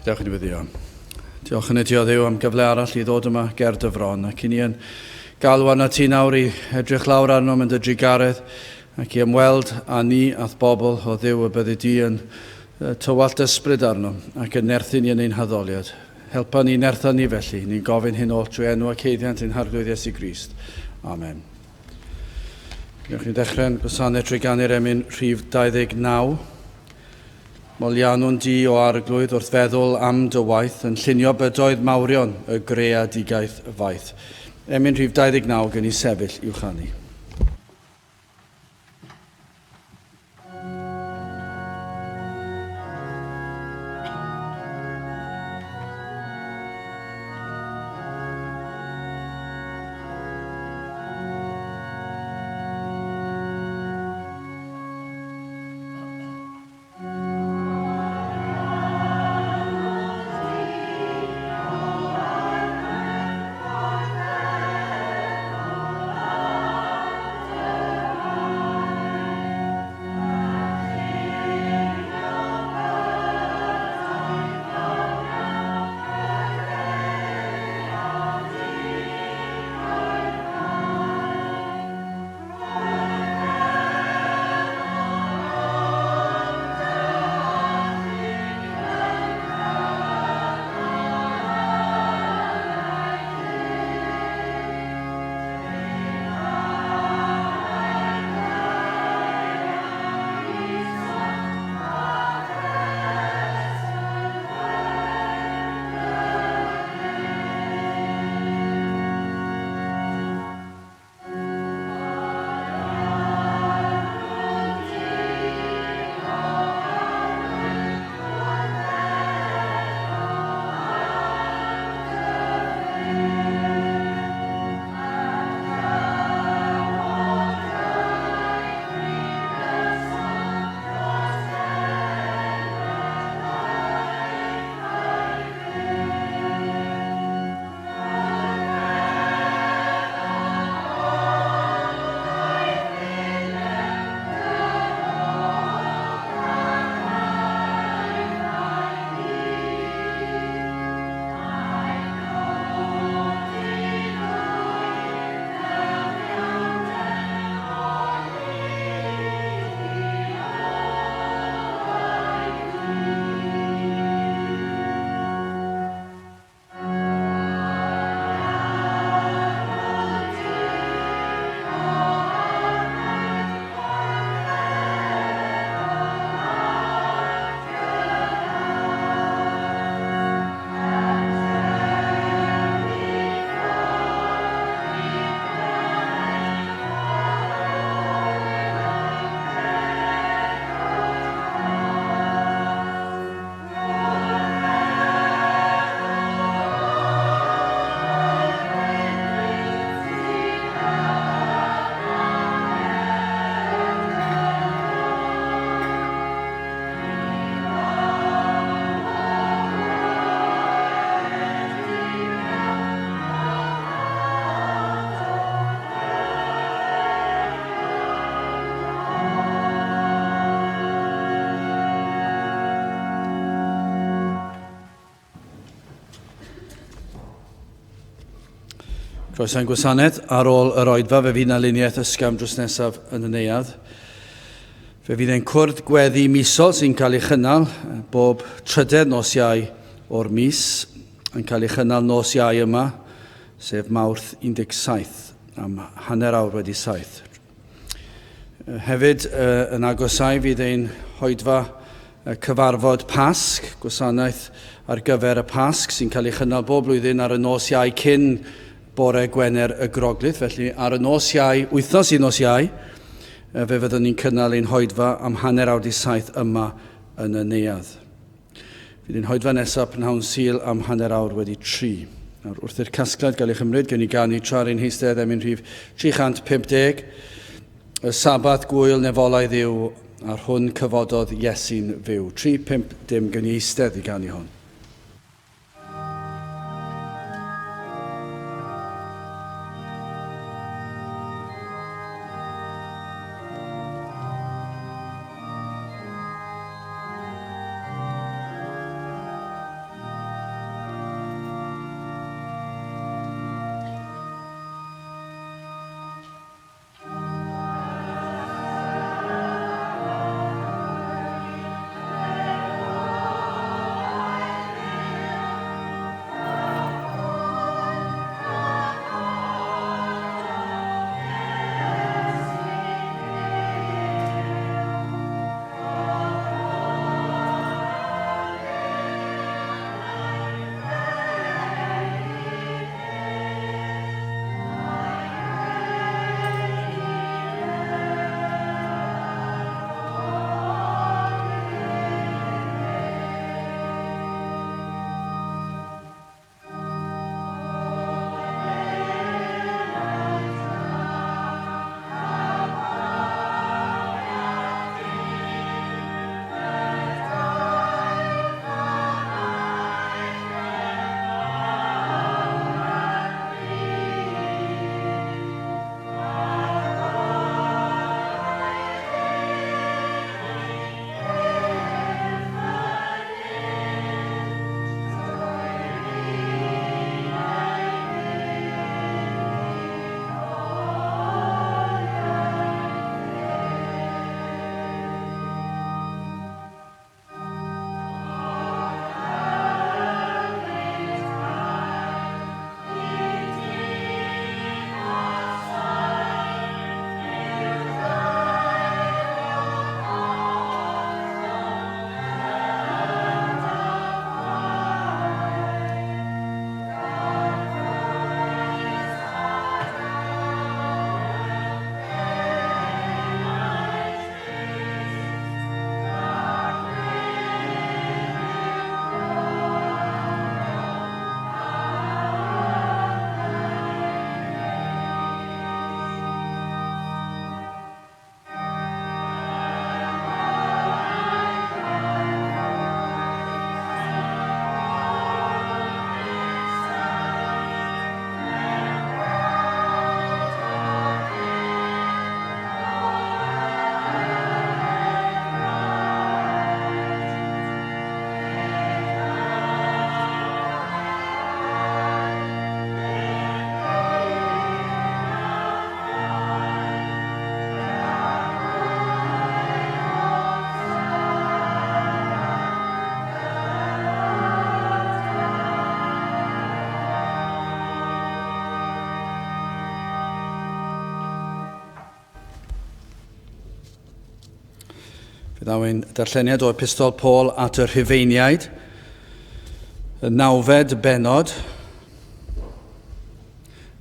Dewch i ni weddio. Diolch yn y ti o Dduw am gyfle arall i ddod yma ger dy fron ac i ni yn galw arna ti nawr i edrych lawr arnom yn dy drugaredd ac i ymweld â ni a'th bobl o Dduw y byddi di yn tywallt ysbryd arnom ac yn nerthu ni yn ein haddoliad. Helpa ni, nertha ni felly. Ni'n gofyn hyn oll trwy enw ac haeddiant ein Harglwydd Iesu Grist. Amen. Gwnewch ni ddechrau'n gwasanaeth trwy ganu'r emyn rhif 29. Moliannwn di o Arglwydd wrth feddwl am dy waith yn llunio bydoedd mawrion y greadigaeth faith. Emyn rhif 29 gen i sefyll i'w chanu. Croeso i'n gwasanaeth. Ar ôl yr oedfa, fe fydd 'na luniaeth ysgafn drws nesaf yn y neuadd. Fe fydd ein cwrdd gweddi misol sy'n cael ei chynnal bob trydedd nos Iau o'r mis yn cael ei chynnal nos Iau yma, sef Mawrth 17, am 7:30. Hefyd, yn agosau fydd ein hoedfa cyfarfod Pasg, gwasanaeth ar gyfer y Pasg sy'n cael ei chynnal bob blwyddyn ar y nos Iau cyn bore Gwener y Groglith. Felly ar y nos Iau, wythnos i nos Iau, fe fyddwn ni'n cynnal ein hoedfa am 6:30 yma yn y neuadd. Fydd ein hoedfa nesaf prynhawn Sul am 3:30. Nawr, wrth i'r casgliad gael ei chymryd, gewn ni ganu tra ar ein heistedd emyn rhif 350, y Sabath gwyl nefolaidd yw, a'r hwn cyfododd Iesu'n fyw. 350, gewn ni eistedd i ganu hwn. Fe ddaw ein darlleniad o Epistol Paul at y Rhufeiniaid, y nawfed bennod.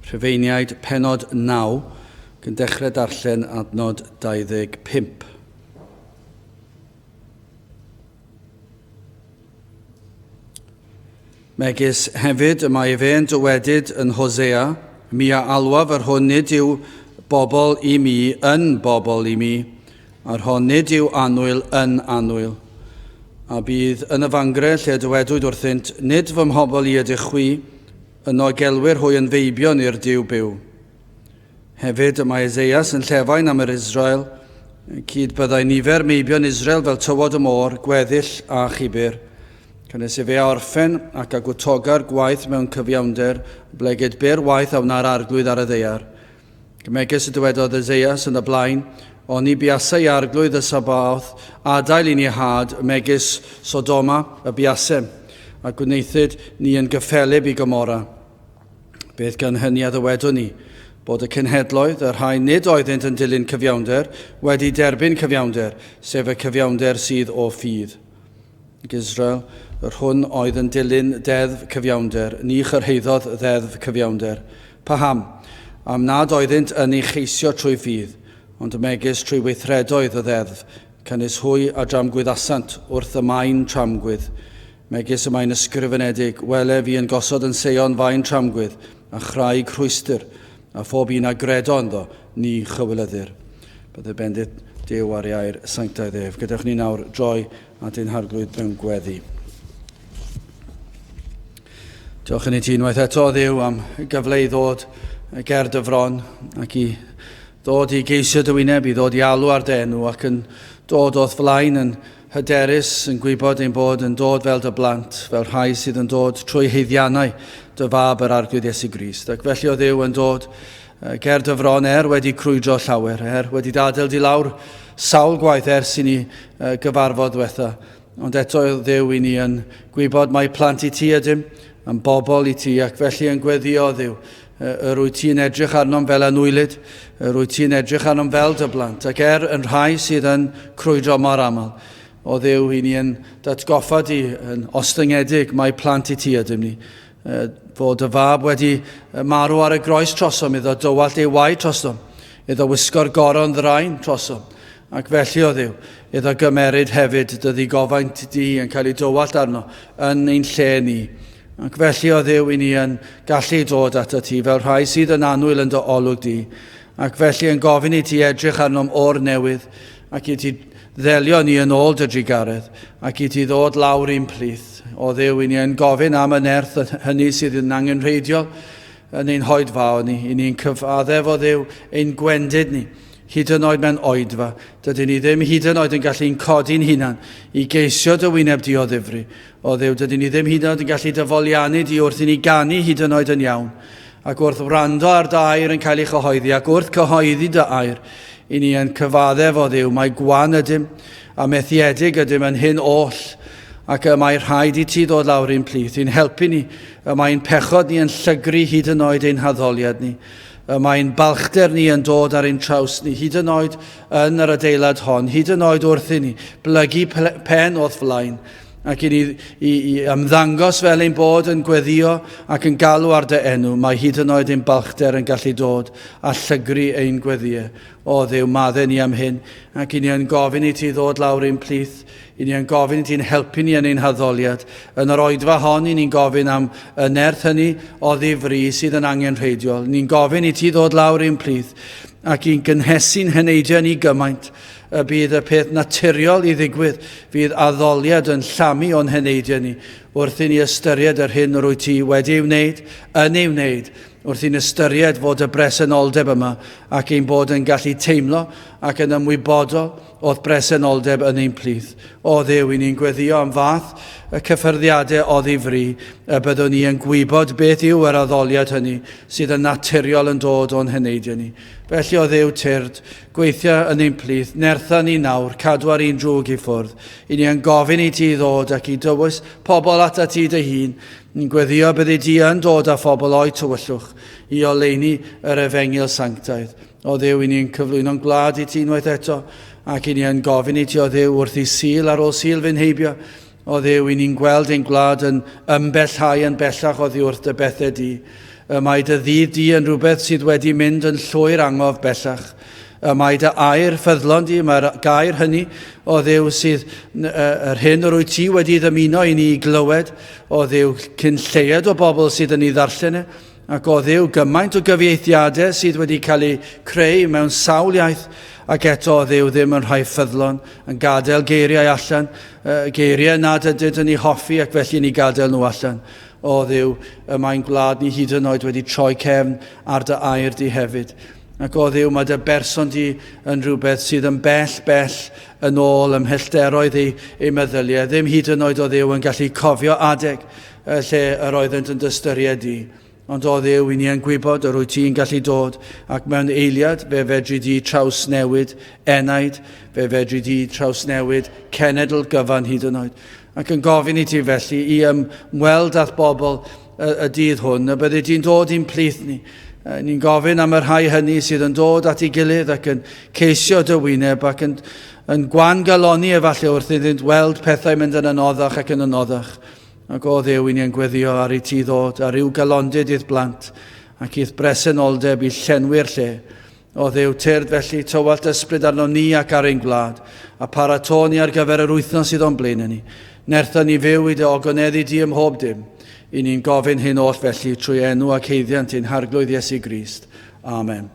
Rhufeiniaid penod 9, gan dechrau darllen adnod 25. Megis hefyd y mae efe yn dywedyd yn Hosea, Mi a alwaf yr hwn nid yw bobl i mi yn bobl i mi, a'r hon nid yw annwyl yn annwyl. A bydd yn y fangre lle dywedwyd wrthynt, Nid fy mhobl i ydych chwi, yno gelwir hwy yn feibion i'r Duw byw. Hefyd y mae Eseias yn llefain am yr Israel, cyd byddai nifer meibion Israel fel tywod y môr, gweddill a chibur. Canys efe a orffen ac a gwtoga'r gwaith mewn cyfiawnder, oblegid byr waith a wna'r arglwydd ar y ddaear. Megis y dywedodd Eseias yn y blaen, oni buasai arglwydd y Sabaoth adael i ni had megis Sodoma y buasem, a gwnaethid ni yn gyffelyb i Gomorra. Beth gan hynny a ddywedwn ni? Bod y cenhedloedd, y rhai nid oeddynt yn dilyn cyfiawnder, wedi derbyn cyfiawnder, sef y cyfiawnder sydd o ffydd. Ac Israel, yr hwn oedd yn dilyn deddf cyfiawnder, ni chyrhaeddodd ddeddf cyfiawnder. Paham? Am nad oeddynt yn ei cheisio trwy ffydd, ond megis trwy weithredoedd y ddeddf, canys hwy a dramgwyddasant wrth y maen tramgwydd. Megis y mae'n ysgrifenedig, Wele fi yn gosod yn Seion faen tramgwydd, a chraig rhwystr, a phob un a gredo ynddo, ni chywilyddir. Bydde bendith Duw ar ei air sanctaidd ef. Gadewch ni nawr droi at ein harglwydd mewn gweddi. Diolch yn i ti unwaith eto, Dduw, am gyfle i ddod ger dy fron ac i ddod i geisio dy wyneb, i ddod i alw ar dy enw ac yn dod o'th flaen yn hyderus yn gwybod ein bod yn dod fel dy blant, fel rhai sydd yn dod trwy haeddiannau dy fab yr Arglwydd Iesu Grist. Ac felly o Dduw yn dod ger dy fron er wedi crwydro llawer, er wedi dadael di lawr sawl gwaith ers i ni gyfarfod ddiwetha. Ond eto o Dduw i ni yn gwybod mai plant i ti ydym, yn bobl i ti, ac felly yn gweddio Dduw, yr wyt ti'n edrych arnom fel anwylyd, yr wyt ti'n edrych arnom fel dy blant, ac er yn rhai sydd yn crwydro mor aml, o Dduw, i ni yn datgoffa di yn ostyngedig mai plant i ti ydym ni, fod y fab wedi marw ar y groes trosom, iddo dywallt ei waed trosom, iddo wisgo'r goron ddraen trosom, ac felly o Dduw, iddo gymeryd hefyd dy ddigofaint di yn cael ei dywallt arno yn ein lle ni. Ac felly, o Dduw, i ni yn gallu dod atat ti fel rhai sydd yn annwyl yn dy olwg di, ac felly yn gofyn i ti edrych arnom o'r newydd, ac i ti ddelio ni yn ôl dy drugaredd, ac i ti ddod lawr i'n plith. O Dduw, i ni yn gofyn am y nerth hynny sydd yn angenrheidiol yn ein hoedfaon ni, i ni'n cyfaddef, o Dduw, ein gwendid ni, hyd yn oed mewn oedfa. Dydyn ni ddim hyd yn oed yn gallu'n codi'n hunan i geisio dy wyneb di o ddifri. O Dduw, dydyn ni ddim hyd yn oed yn gallu dy foliannu di wrth i ni ganu hyd yn oed yn iawn, ac wrth wrando ar dy air yn cael ei chyhoeddi, ac wrth cyhoeddi dy air, i ni yn cyfaddef, o Dduw, mai gwan ydym a methiedig ydym yn hyn oll, ac y mae rhaid i ti ddod lawr i'n plith, i'n helpu ni, y mae'n pechod ni yn llygru hyd yn oed ein haddoliad ni, y mae'n balchder ni yn dod ar ein traws ni, hyd yn oed yn yr adeilad hon, hyd yn oed wrth i ni blygu pen o'th flaen, ac i ni i, i ymddangos fel ein bod yn gweddio ac yn galw ar dy enw, mae hyd yn oed ein balchder yn gallu dod a llygru ein gweddïau. O Dduw, madde ni am hyn, ac i ni yn gofyn i ti ddod lawr ein plith, i ni yn gofyn i ti'n helpu ni yn ein haddoliad. Yn yr oedfa hon, i ni'n gofyn am y nerth hynny o ddifri sydd yn angenrheidiol. Ni'n gofyn i ti ddod lawr ein plith ac i'n gynhesu'n heneidiau ni gymaint y bydd y peth naturiol i ddigwydd, fydd addoliad yn llamu o'n heneidiau ni wrth i ni ystyried yr hyn yr wyt ti wedi ei wneud, yn ei wneud, wrth i'n ystyried fod y bresenoldeb yma ac ein bod yn gallu teimlo ac yn ymwybodol o'th bresenoldeb yn ein plith. O Dduw, i ni'n gweddio am fath y cyffyrddiadau oddi fri, y byddwn ni yn gwybod beth yw yr addoliad hynny sydd yn naturiol yn dod o'n heneidiau ni. Felly, o Dduw, tyrd, Gweithia yn ein plith, nertha ni nawr, cadw ar un drwg i ffwrdd. I ni yn gofyn i ti ddod ac i dywys pobl atat ti dy hun. Ni'n gweddio byddi di yn dod â phobl o'u tywyllwch i oleuni yr efengyl sanctaidd. O Dduw, i ni'n cyflwyno'n gwlad i ti unwaith eto, Ac i ni yn gofyn i ti, o Dduw, wrth i Sul ar ôl Sul fynd heibio, o Dduw, i ni'n gweld ein gwlad yn ymbellhau yn bellach oddi wrth dy bethau di. Y mae dy ddydd di yn rhywbeth sydd wedi mynd yn llwyr angof bellach. Y mae dy air ffyddlon di, mae'r gair hynny, o Dduw, sydd yr hyn yr wyt ti wedi ddymuno i ni glywed, o Dduw, cyn lleied o bobl sydd yn ei ddarllen e, Ac o Dduw, gymaint o gyfieithiadau sydd wedi cael eu creu mewn sawl iaith, ac eto o Dduw ddim yn rhai ffyddlon, yn gadael geiriau allan, geiriau nad ydynt yn eu hoffi ac felly yn eu gadael nhw allan. O Dduw, y mae'n gwlad ni hyd yn oed wedi troi cefn ar dy air di hefyd. Ac o Dduw, mae dy berson di yn rhywbeth sydd yn bell, bell yn ôl ym mhellteroedd ei, ei meddyliau. Ddim hyd yn oed o Dduw yn gallu cofio adeg y lle yr oeddent yn dystyried di. Ond o Dduw, i ni yn gwybod yr wyt ti'n gallu dod, ac mewn eiliad fe fedri di trawsnewid enaid, fe fedri di trawsnewid cenedl gyfan hyd yn oed. Ac yn gofyn i ti felly i ymweld â'th bobl y, y dydd hwn, y byddi di'n dod i'n plith ni. Ni'n gofyn am y rhai hynny sydd yn dod at ei gilydd ac yn ceisio dy wyneb ac yn, yn gwan-galonni efallai wrth iddynt weld pethau mynd yn anoddach ac yn anoddach. Ac o Dduw, i ni yn gweddio ar i ti ddod a rhyw galondid i'th blant ac i'th bresenoldeb i llenwi'r lle. O Dduw, tyrd felly, tywallt ysbryd arno ni ac ar ein gwlad, a paratô ni ar gyfer yr wythnos sydd o'n blaenau ni. Nertha ni fyw i dy ogoneddu di ym mhob dim. I ni'n gofyn hyn oll felly trwy enw ac haeddiant ein Harglwydd Iesu Grist. Amen.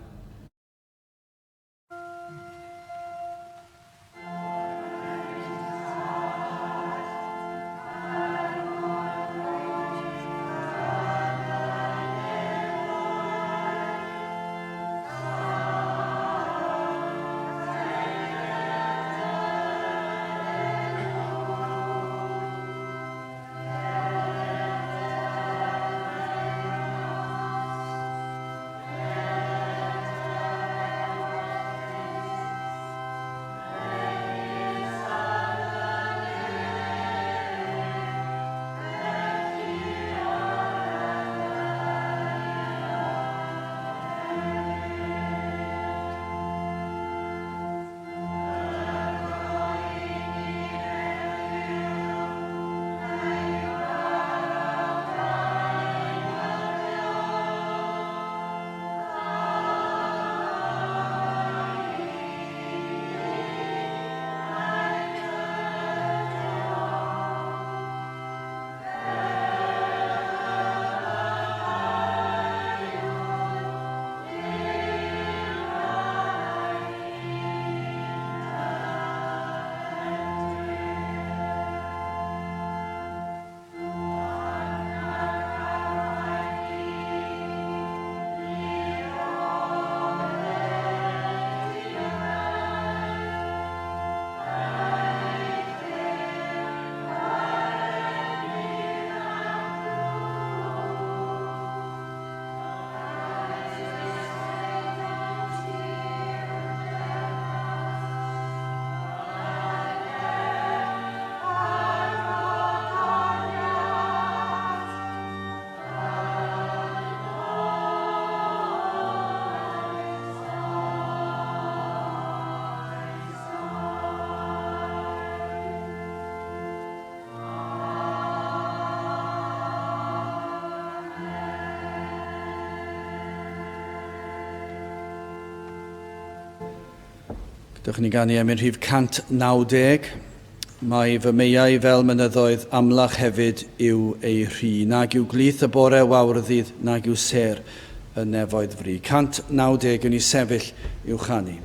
Dewch ni ganu emyn rhif 190. Mae fy meiau fel mynyddoedd amlach hefyd yw eu rhi. Nag yw glith y bore wawrddydd, nag yw sêr y nefoedd fri. 190 yn i sefyll i'w chanu.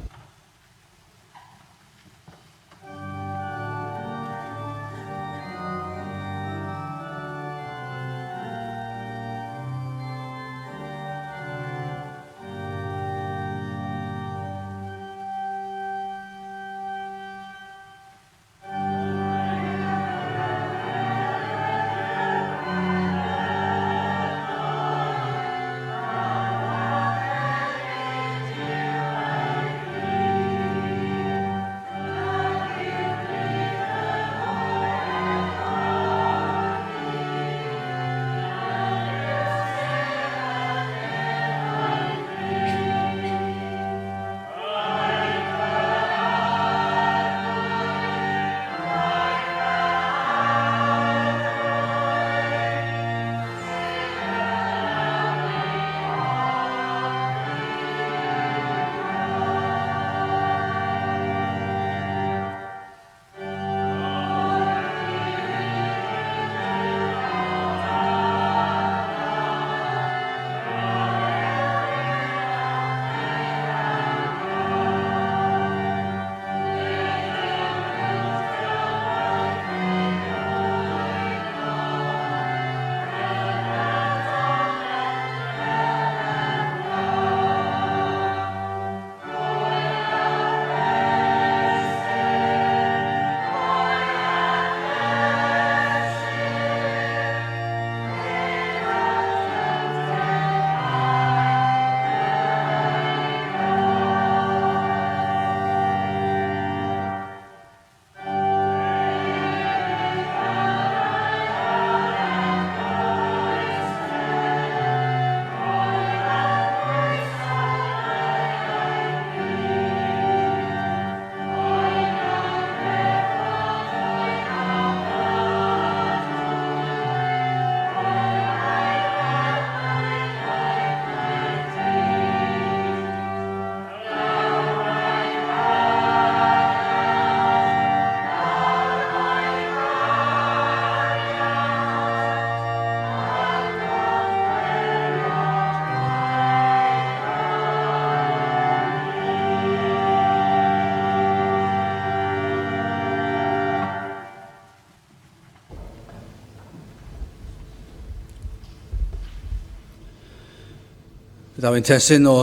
Fe ddaw ein testun o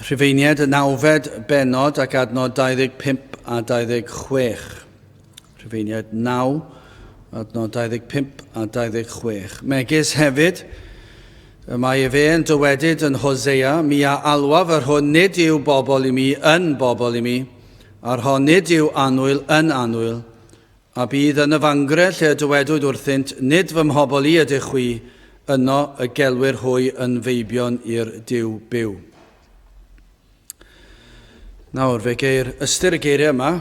Rhufeiniaid y nawfed bennod ac adnod 25 a 26. Rhufeiniaid 9, adnod 25 a 26. Megis hefyd, y mae efe yn dywedyd yn Hosea, mi a alwaf yr hwn nid yw bobl i mi yn bobl i mi, a'r hon nid yw annwyl yn annwyl, A bydd yn y fangre lle y dywedwyd wrthynt, Nid fy mhobl i ydych chwi, yno y gelwir hwy yn feibion i'r Duw byw. Nawr, fe geir ystyr y geiriau yma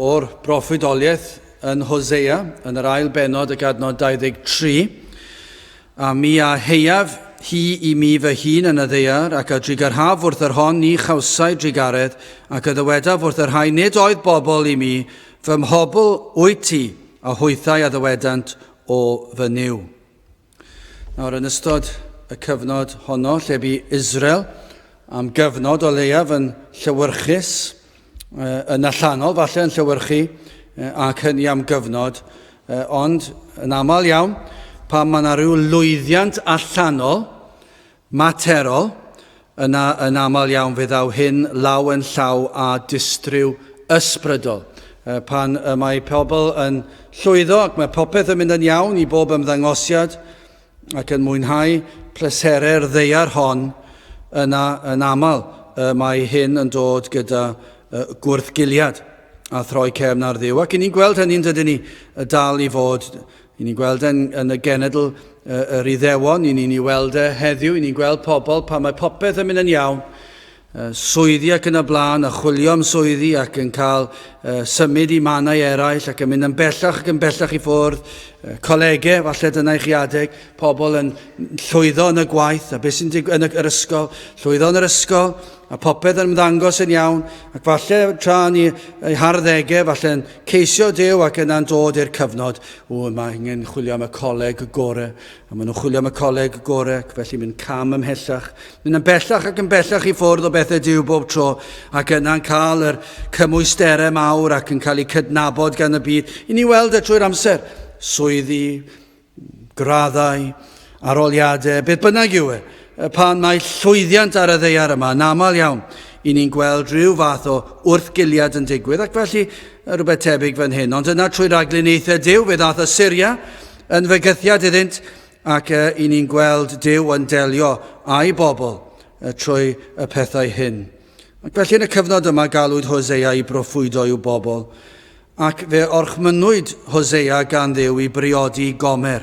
o'r broffwydoliaeth yn Hosea, yn yr ail bennod ac adnod 23. A mi a heiaf hi i mi fy hun yn y ddaear, ac a drugarhaf wrth yr hon ni chawsai drugaredd, ac a ddywedaf wrth y rhai nid oedd bobl i mi, Fy mhobl wyt ti, a hwythau a ddywedant, O fy Nuw. Nawr, yn ystod y cyfnod honno, lle bu Israel am gyfnod o leiaf yn llewyrchus, yn allanol falle yn llewyrchu, ac hynny am gyfnod, ond yn aml iawn, pan mae yna rhyw lwyddiant allanol, materol, yna yn aml iawn fe ddaw hyn law yn llaw â distryw ysbrydol. Pan y mae pobl yn llwyddo ac mae popeth yn mynd yn iawn i bob ymddangosiad ac yn mwynhau pleserau'r ddaear hon, yna yn aml mae hyn yn dod gyda gwrthgiliad a throi cefn ar Dduw. Ac i ni'n gweld hynny'n dydyn ni dal i fod. I ni'n gweld e'n yn y genedl yr Iddewon, i ni'n ei weld e heddiw, i ni'n gweld pobl pan mae popeth yn mynd yn iawn, swyddi ac yn y blaen, a chwilio am swyddi ac yn cael symud i mannau eraill ac yn mynd yn bellach ac yn bellach i ffwrdd, colegau, falle dyna i chi adeg, pobl yn llwyddo yn y gwaith, a beth sy'n digwydd yn yr ysgol, llwyddo yn yr ysgol, a popeth yn ymddangos yn iawn, ac falle tra yn ei harddegau, falle'n ceisio Duw ac yna'n dod i'r cyfnod, o, mae angen chwilio am y coleg gore, a maen nhw'n chwilio am y coleg gore, ac felly mynd cam ymhellach, mynd yn bellach ac yn bellach i ffwrdd o bethau Duw bob tro, ac yna'n cael yr cymwysterau mawr ac yn cael eu cydnabod gan y byd. I ni weld e trwy'r amser, swyddi, graddau, aroliadau, beth bynnag yw e, pan mae llwyddiant ar y ddeiar yma, yn aml iawn, i ni'n gweld rhyw fath o wrthgiliad yn digwydd, ac felly rhywbeth tebyg fan hyn. Ond yna trwy ragluniaethau Duw, fe ddath Asyria yn fygythiad iddynt, ac i ni'n gweld Duw yn delio â'i bobl trwy y pethau hyn. Ac felly yn y cyfnod yma galwyd Hosea i broffwydo i'w bobl, Ac fe orchmynnwyd Hosea gan Dduw i briodi Gomer,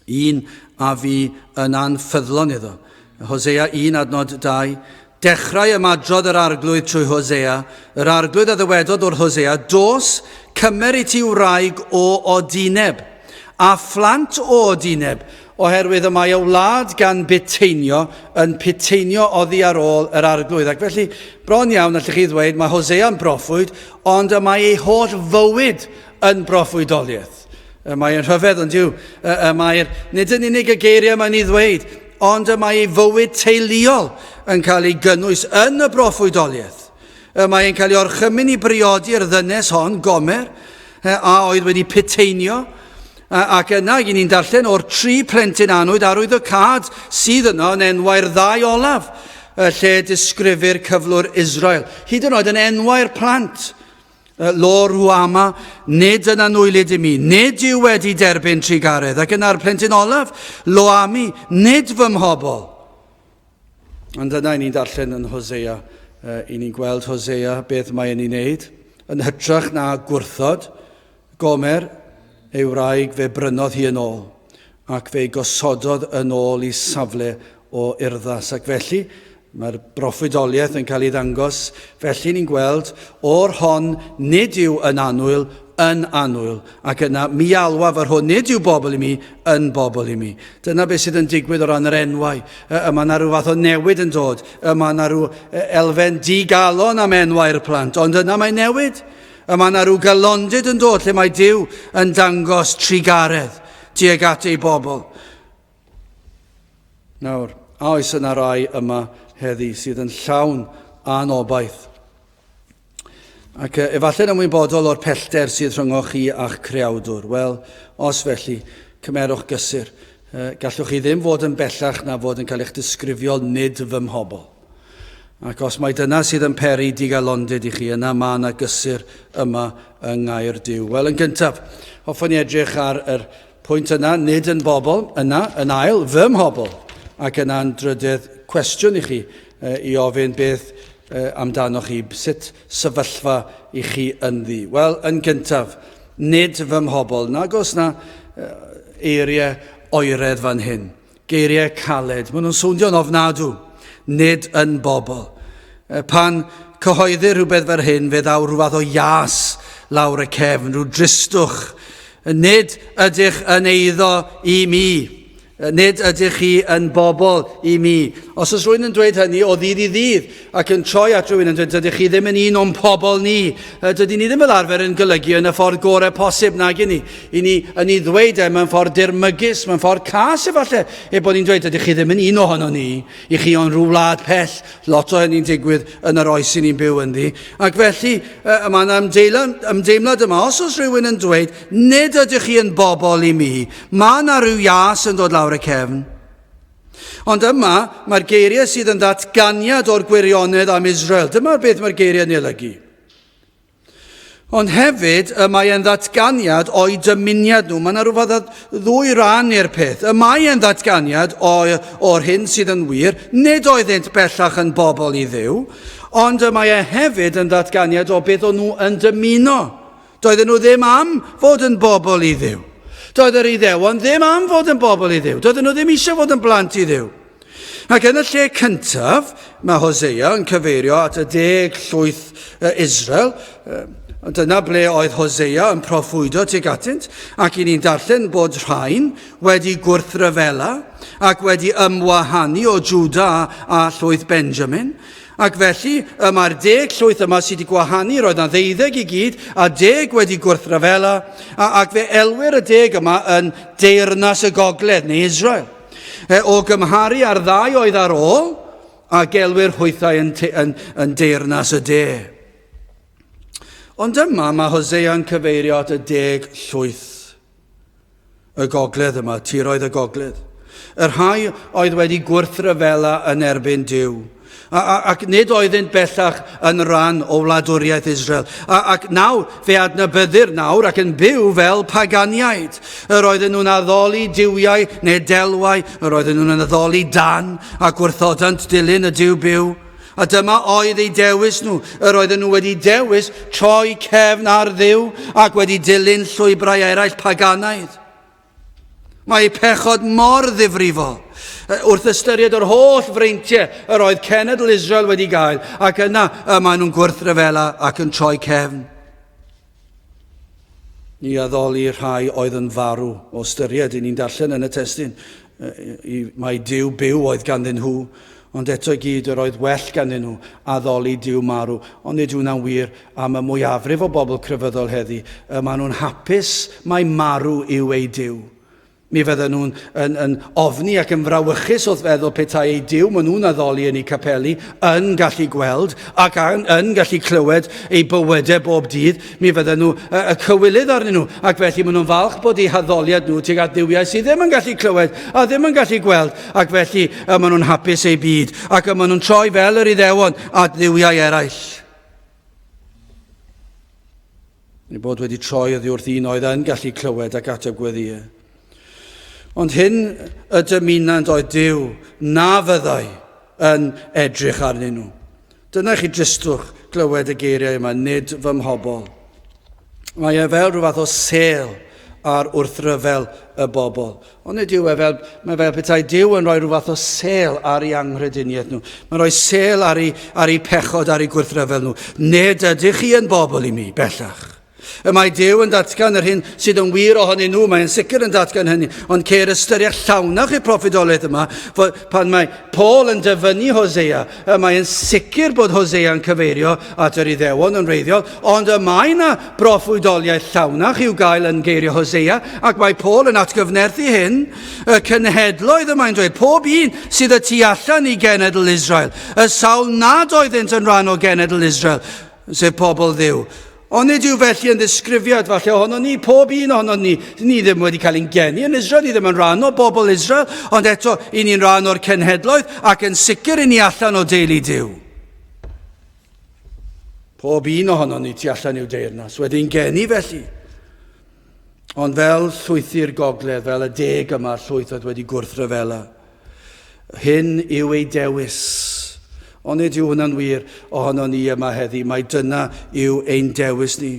un a fu yn anffyddlon iddo. Hosea 1 adnod 2, Dechrau ymadrodd yr arglwydd trwy Hosea, yr arglwydd a ddywedodd wrth Hosea, Dos, cymer i ti wraig o odineb, a phlant o odineb, oherwydd y mae y wlad gan buteinio yn puteinio oddi ar ôl yr arglwydd. Ac felly, bron iawn, allwch chi ddweud, mae Hosea'n broffwyd, ond y mae ei holl fywyd yn broffwydoliaeth. Y mae'n rhyfedd, ond yw, y mae'r, nid yn unig y geiriau mae'n ei ddweud, ond y mae ei fywyd teuluol yn cael ei gynnwys yn y broffwydoliaeth. Y mae'n cael ei orchymyn i briodi'r ddynes hon, Gomer, a oedd wedi puteinio, Ac yna, i ni'n darllen o'r tri plentyn anwyd arwyddocâd sydd yno yn enwau'r ddau olaf, lle disgrifir cyflwr Israel. Hyd yn oed yn enwau'r plant. Lo Ruama, nid yn anwylyd i mi, nid yw wedi derbyn trugaredd. Ac yna'r plentyn olaf, Lo Ami, nid fy mhobl. Ond yna i ni'n darllen yn Hosea, i ni'n gweld Hosea beth mae'n ei wneud. Yn hytrach na gwrthod, Gomer, ei wraig, fe brynodd hi yn ôl, ac fe'i gosododd yn ôl i safle o urddas. Ac felly, mae'r broffwydoliaeth yn cael ei ddangos, felly ni'n gweld, o'r hon nid yw yn annwyl, yn annwyl, ac yna mi alwaf yr hwn nid yw bobl i mi yn bobl i mi. Dyna beth sydd yn digwydd o ran yr enwau. Y mae yna rhyw fath o newid yn dod. Y mae yna rhyw elfen digalon am enwau'r plant, ond yna mae newid. Y mae yna rhyw galondid yn dod lle mae Duw yn dangos trugaredd tuag at ei bobl. Nawr, a oes yna rai yma heddi sydd yn llawn anobaith? Ac efallai'n ymwybodol o'r pellter sydd rhyngoch chi a'ch creawdwr. Wel, os felly, cymerwch gysur. Gallwch chi ddim fod yn bellach na fod yn cael eich disgrifio nid fy mhobl. Ac os mai dyna sydd yn peri digalondid i chi, yna mae yna gysur yma yng ngair Duw. Wel, yn gyntaf, hoffwn i edrych ar yr pwynt yna, nid yn bobl, yna, yn ail, fy mhobl, ac yna'n drydydd cwestiwn i chi i ofyn beth amdanoch chi, sut sefyllfa i chi ynddi. Wel, yn gyntaf, nid fy mhobl, nag oes na eiriau oeredd fan hyn, geiriau caled, maen nhw'n swnio'n ofnadw, nid yn bobl. Pan cyhoeddir rhywbeth fel hyn, fe ddaw rhyw fath o ias lawr y cefn, rhyw dristwch. Nid ydych yn eiddo i mi. Nid ydych chi yn bobl i mi. Os oes rhywun yn dweud hynny o ddydd i ddydd ac yn troi at rhywun yn dweud dydych chi ddim yn un o'n pobl ni, dydyn ni ddim fel arfer yn golygu yn y ffordd gorau posib nag i ni. I ni yn ei ddweud e mewn ffordd dirmygus, mewn ffordd cas efallai, e bod ni'n dweud dydych chi ddim yn un ohono ni, i chi o'n rhyw wlad pell. Lot o hynny'n digwydd yn yr oes i ni'n byw ynddi. Ac felly, y mae yna ymdeimlad yma, os oes rhywun yn dweud, nid ydych chi yn bobl i mi, Mae yna rhyw ias yn dod lawr y cefn. Ond yma, mae'r geiriau sydd yn ddatganiad o'r gwirionedd am Israel. Dyma'r beth mae'r geiriau yn ei olygu. Ond hefyd, y mae e'n ddatganiad o'i dymuniad nhw. Mae yna rhyw fath o ddwy ran i'r peth. Y mae e'n ddatganiad o'r hyn sydd yn wir, nid oeddynt bellach yn bobl i Dduw, ond y mae e hefyd yn ddatganiad o beth o'n nhw yn dymuno. Doedden nhw ddim am fod yn bobl i Dduw. Doedd yr Iddewon ddim am fod yn bobl i Dduw. Doedden nhw ddim eisiau fod yn blant i Dduw. Ac yn y lle cyntaf, mae Hosea yn cyfeirio at y deg llwyth Israel. Dyna ble oedd Hosea yn proffwydo tuag atynt, ac i ni'n darllen bod rhain wedi gwrthryfela ac wedi ymwahanu o Juda a llwyth Benjamin. Ac felly, y mae'r deg llwyth yma sydd wedi gwahanu, roedd yna ddeuddeg i gyd, a deg wedi gwrthryfela, a, ac fe elwir y deg yma yn deyrnas y gogledd, neu Israel. E, o gymharu â'r ddau oedd ar ôl, a gelwir hwythau yn, yn, yn deyrnas y de. Ond yma mae Hosea yn cyfeirio at y deg llwyth y gogledd yma, tiroedd y gogledd. Y rhai oedd wedi gwrthryfela yn erbyn Duw. A, a, ac nid oeddynt bellach yn rhan o wladwriaeth Israel. A, ac nawr, fe adnabyddir nawr ac yn byw fel paganiaid. Yr oedden nhw'n addoli duwiau neu delwau, yr oedden nhw'n addoli dan a gwrthodant dilyn y Duw byw. A dyma oedd eu dewis nhw. Yr oedden nhw wedi dewis troi cefn ar Dduw ac wedi dilyn llwybrau eraill paganaidd. Mae eu pechod mor ddifrifol. Wrth ystyried yr holl freintiau yr oedd cenedl Israel wedi gael, ac yna y maen nhw'n gwrthryfela ac yn troi cefn. Ni addoli rhai oedd yn farw, o ystyried, i ni'n darllen yn y testun, mai Duw byw oedd ganddyn nhw, ond eto i gyd yr oedd well ganddyn nhw addoli Duw marw. Ond nid yw hwnna'n wir am y mwyafrif o bobl crefyddol heddi. Y maen nhw'n hapus mai marw yw eu Duw. Mi fydden nhw'n yn, yn ofni ac yn frawychus wrth feddwl petai eu Duw maen nhw'n addoli yn eu capeli yn gallu gweld ac yn, yn gallu clywed eu bywydau bob dydd. Mi fydden nhw y, y cywilydd arnyn nhw ac felly maen nhw'n falch bod eu haddoliad nhw tuag at dduwiau sydd ddim yn gallu clywed a ddim yn gallu gweld ac felly y maen nhw'n hapus eu byd ac y maen nhw'n troi fel yr Iddewon at dduwiau eraill. Neu bod wedi troi oddi wrth un oedd yn gallu clywed ac ateb gweddïau. Ond hyn y dymunant oedd Duw na fyddai yn edrych arnyn nhw. Dyna chi dristwch glywed y geiriau yma, nid fy mhobl. Mae e fel rhyw fath o sêl ar wrthryfel y bobl. Ond nid yw e fel, mae fel petai Duw yn rhoi rhyw fath o sêl ar ei anghrediniaeth nhw. Mae'n rhoi sêl ar ei, ar ei pechod, ar ei gwrthryfel nhw. Nid ydych chi yn bobl i mi, bellach. Y mae Duw yn datgan yr hyn sydd yn wir ohonyn nhw, mae'n sicr yn datgan hynny, ond ceir ystyriaeth llawnach i'r proffwydoliaeth yma, fod pan mae Paul yn dyfynnu Hosea, y mae'n sicr bod Hosea yn cyfeirio at yr Iddewon yn wreiddiol, ond y mae yna broffwydoliaeth llawnach i'w gael yn geiriau Hosea, ac mae Paul yn atgyfnerthu hyn, y cenhedloedd y mae'n dweud, pob un sydd y tu allan i genedl Israel, y sawl nad oeddynt yn rhan o genedl Israel, sef pobl Dduw. Ond nid yw felly yn ddisgrifiad falle ohono ni, pob un ohono ni. Ni ddim wedi cael ein geni yn Israel, ni ddim yn rhan o bobl Israel, ond eto i ni'n rhan o'r cenhedloedd ac yn sicr i ni allan o deulu Duw. Pob un ohono ni tu allan i'w deyrnas, wedi'n geni felly. Ond fel llwythi'r gogledd, fel y deg yma, llwyth oedd wedi gwrthryfela. Hyn yw ei dewis. Ond nid yw hwnna'n wir ohono ni yma heddi, mai dyna yw ein dewis ni.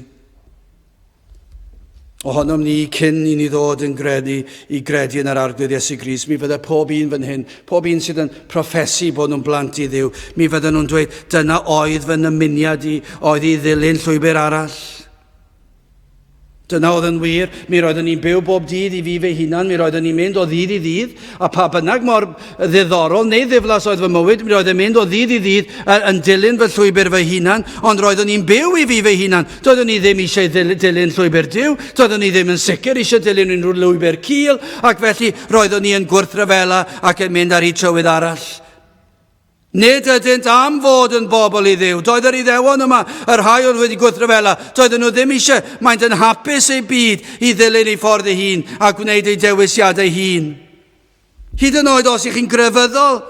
Ohonom ni cyn i ni ddod yn gredu i gredu yn yr Arglwydd Iesu Grist, mi fydde pob un fan hyn, pob un sydd yn proffesu bod nhw'n blant i Dduw, mi fydden nhw'n dweud, dyna oedd fy nymuniad i, oedd i ddilyn llwybr arall. Dyna oedd yn wir. Mi roeddwn i'n byw bob dydd i fi fy hunan, mi roeddwn i'n mynd o ddydd i ddydd, a pa bynnag mor ddiddorol neu ddiflas oedd fy mywyd, mi roedd yn mynd o ddydd i ddydd yn dilyn fy llwybr fy hunan, ond roeddwn i'n byw i fi fy hunan. Doeddwn i ddim eisiau dilyn llwybr Duw, doeddwn i ddim yn sicr eisiau dilyn unrhyw lwybr cul, ac felly roeddwn i yn gwrthryfela ac yn mynd ar hyd trywydd arall. Nid ydynt am fod yn bobl i Dduw. Doedd yr Iddewon yma, y rhai oedd wedi gwrthryfela, doedden nhw ddim eisiau. Maent yn hapus eu byd i ddilyn ei ffordd ei hun a gwneud eu dewisiadau hun. Hyd yn oed os ych chi'n grefyddol,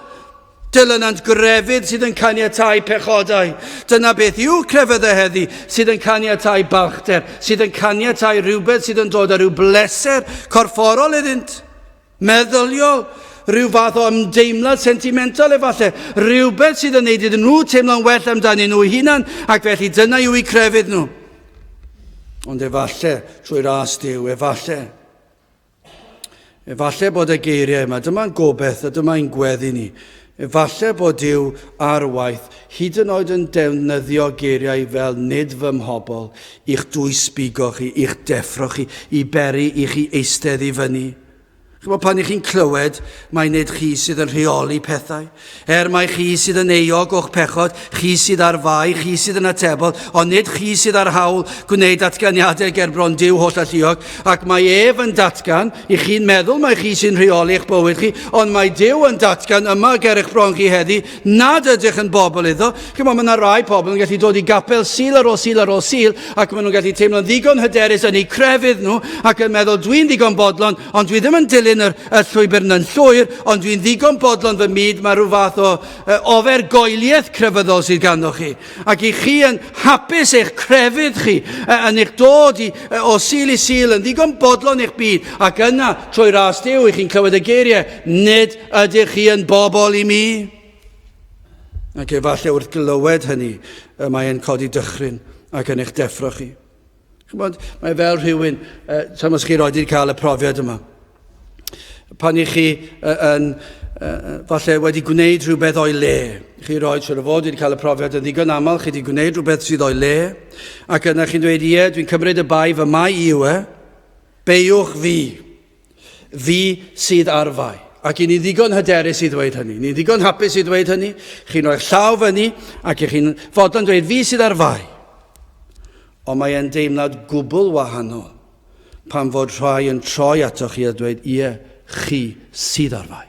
dilynant grefydd sydd yn caniatáu pechodau. Dyna beth yw crefyddau heddi, sydd yn caniatáu balchder, sydd yn caniatáu rhywbeth sydd yn dod â rhyw bleser corfforol iddynt. Meddyliol, rhyw fath o ymdeimlad sentimental efallai, rhywbeth sydd yn neud iddyn nhw teimlo'n well amdanyn nhw hunan, ac felly dyna yw eu crefydd nhw. Ond efallai, trwy ras Duw, efallai, efallai bod y geiriau yma, dyma'n gobeith a dyma'n gweddi ni, efallai bod Duw ar waith, hyd yn oed yn defnyddio geiriau fel nid fy mhobl, i'ch dwysbigo chi, i'ch deffro chi, i beri i chi eistedd i fyny. Chymod, pan i chi'n clywed, mai nid chi sydd yn rheoli pethau. Er mai chi sydd yn euog o'ch pechod, chi sydd ar fai, chi sydd yn atebol, ond nid chi sydd ar hawl gwneud datganiadau ger bron Duw holl alluog, ac mae ef yn datgan, i chi'n meddwl mai chi sy'n rheoli eich bywyd chi, ond mae Duw yn datgan yma ger eich bron chi heddi, nad ydych yn bobl iddo. Chymod, mae yna rai pobl yn gallu dod i gapel Sul ar ôl Sul ar ôl Sul, ac maen nhw'n gallu teimlo'n ddigon hyderus yn eu crefydd nhw, ac yn meddwl, dwi'n ddigon bodlon, ond dwi ddim yn dilyn yr, y llwybr yna'n llwyr, ond dwi'n ddigon bodlon fy myd, mae rhyw fath o ofergoeliaeth crefyddol sydd ganddo chi. Ac i chi yn hapus eich crefydd chi, yn eich dod i, o Sul i Sul, yn ddigon bodlon eich byd, ac yna, trwy ras Duw, i chi'n clywed y geiriau, nid ydych chi yn bobl i mi. Ac efallai wrth glywed hynny, y mae e'n codi dychryn ac yn eich deffro chi. Chymod, mae fel rhywun, uh, sam os chi roed wedi cael y profiad yma. Pan i chi uh, yn, uh, falle wedi gwneud rhywbeth o'i le, chi roed siwr o fod wedi cael y profiad yn ddigon aml, chi wedi gwneud rhywbeth sydd o'i le, ac yna chi'n dweud, ie, dwi'n cymryd y bai fy mai i yw e, beiwch fi. Fi sydd ar fai. Ac i ni ddigon hyderus i ddweud hynny. Ni'n ddigon hapus i ddweud hynny. Chi'n rhoi'ch llaw fyny ac i chi'n fodlon dweud fi sydd ar fai. Ond mae e'n deimlad gwbl wahanol pan fod rhai yn troi atoch chi a dweud ie, chi sydd ar fai.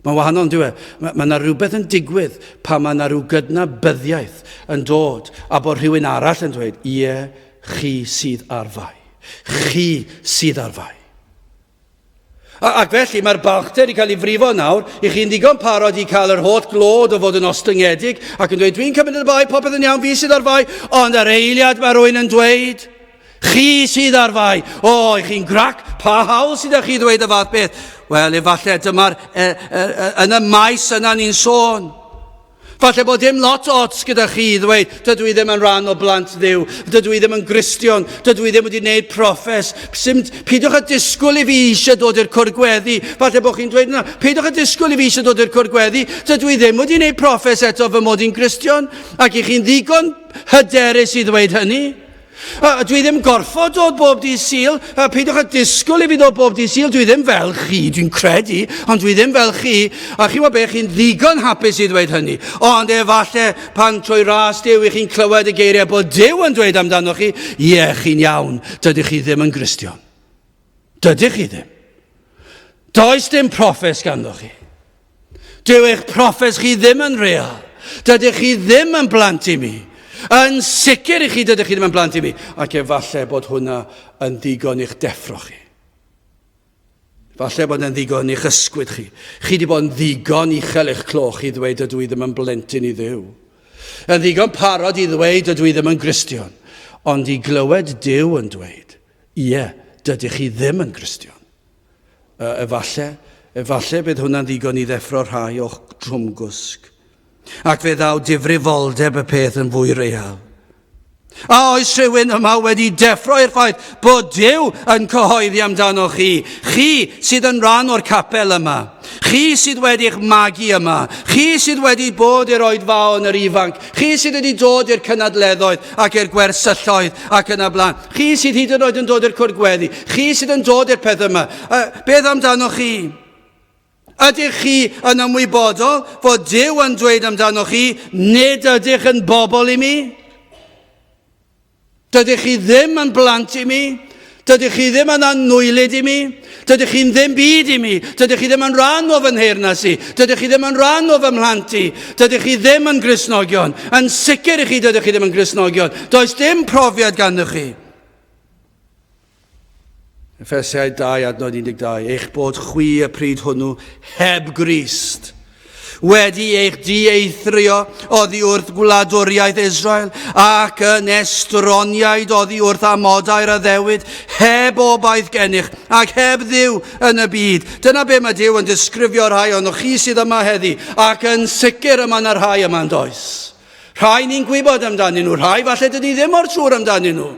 Mae'n wahanol, yn dyw e? Mae yna rhywbeth yn digwydd pan mae yna rhyw gydnabyddiaeth yn dod a bod rhywun arall yn dweud, ie, chi sydd ar fai. Chi sydd ar fai. A, ac felly mae'r balchder wedi cael ei frifo nawr, i chi'n ddigon parod i cael yr holl glod o fod yn ostyngedig ac yn dweud, dwi'n cymryd y bai, popeth yn iawn, fi sydd ar fai, ond ar eiliad mae rhywun yn dweud, Chi sydd ar fai. O, i chi'n grac, pa hawl sydd â chi ddweud y fath beth? Wel, efallai dyma'r, e, e, e, yn y maes yna ni'n sôn. Falle bod dim lot ots gyda chi i ddweud, dydw i ddim yn rhan o blant Dduw, dydw i ddim yn Gristion, dydw i ddim wedi gwneud proffes. Sim, peidiwch â disgwyl i fi eisiau dod i'r cwr gweddi. Falle bod chi'n dweud yna, peidiwch â disgwyl i fi eisiau dod i'r cwr gweddi, dydw i ddim wedi gwneud proffes eto fy mod i'n Gristion, ac i chi'n ddigon hyderus i ddweud hynny. A dwi ddim gorfod dod bob dydd Sul, a peidiwch â disgwyl i fi ddod bob dydd Sul, dwi ddim fel chi, dwi'n credu, ond dwi ddim fel chi, a chi wybod beth, chi'n ddigon hapus i ddweud hynny. Ond efallai pan trwy ras Duw i chi'n clywed y geiriau bod Duw yn dweud amdano chi, ie, chi'n iawn, dydych chi ddim yn Gristion. Dydych chi ddim. Does dim proffes ganddo chi. Dyw eich proffes chi ddim yn real. Dydych chi ddim yn blant i mi. Yn sicr i chi dydych chi ddim yn blant i mi. Ac efallai bod hwnna yn ddigon i'ch deffro chi. Falle bod e'n ddigon i'ch ysgwyd chi. Chi wedi bod yn ddigon uchel eich cloch i ddweud ydw i ddim yn blentyn i Dduw. Yn ddigon parod i ddweud ydw i ddim yn Gristion. Ond i glywed Duw yn dweud, ie, dydych chi ddim yn Gristion. Efalle, efalle bydd hwnna'n ddigon i ddeffro rhai o'ch trwmgwsg. Ac fe ddaw difrifoldeb y peth yn fwy real. A oes rhywun yma wedi deffro i'r ffaith bod Duw yn cyhoeddi amdanoch chi? Chi sydd yn rhan o'r capel yma. Chi sydd wedi'ch magu yma. Chi sydd wedi bod i'r oedfaon yr ifanc. Chi sydd wedi dod i'r cynadleddoedd ac i'r gwersylloedd ac yn y blaen. Chi sydd hyd yn oed yn dod i'r cwrdd gweddi. Chi sydd yn dod i'r peth yma. Beth amdanoch chi? Ydych chi yn ymwybodol fod Duw yn dweud amdanoch chi, nid ydych yn bobl i mi? Dydych chi ddim yn blant i mi? Dydych chi ddim yn anwylyd i mi? Dydych chi'n ddim byd i mi? Dydych chi ddim yn rhan o fy nheyrnas i? Dydych chi ddim yn rhan o fy mhlant i? Dydych chi ddim yn Gristnogion? Yn sicr i chi dydych chi ddim yn Gristnogion. Does dim profiad ganddo chi. Effesiaid 2 adnod 12, eich bod chwi y pryd hwnnw heb Grist, wedi eich dieithrio oddi wrth gwladwriaeth Israel ac yn estroniaid oddi wrth amodau'r addewid, heb obaith gennych ac heb Dduw yn y byd. Dyna be mae Duw yn disgrifio rhai ohonoch chi sydd yma heddi, ac yn sicr yma na rhai yma yn does. Rhai ni'n gwybod amdanyn nhw, rhai falle dyn ni ddim mor siŵr amdanyn nhw.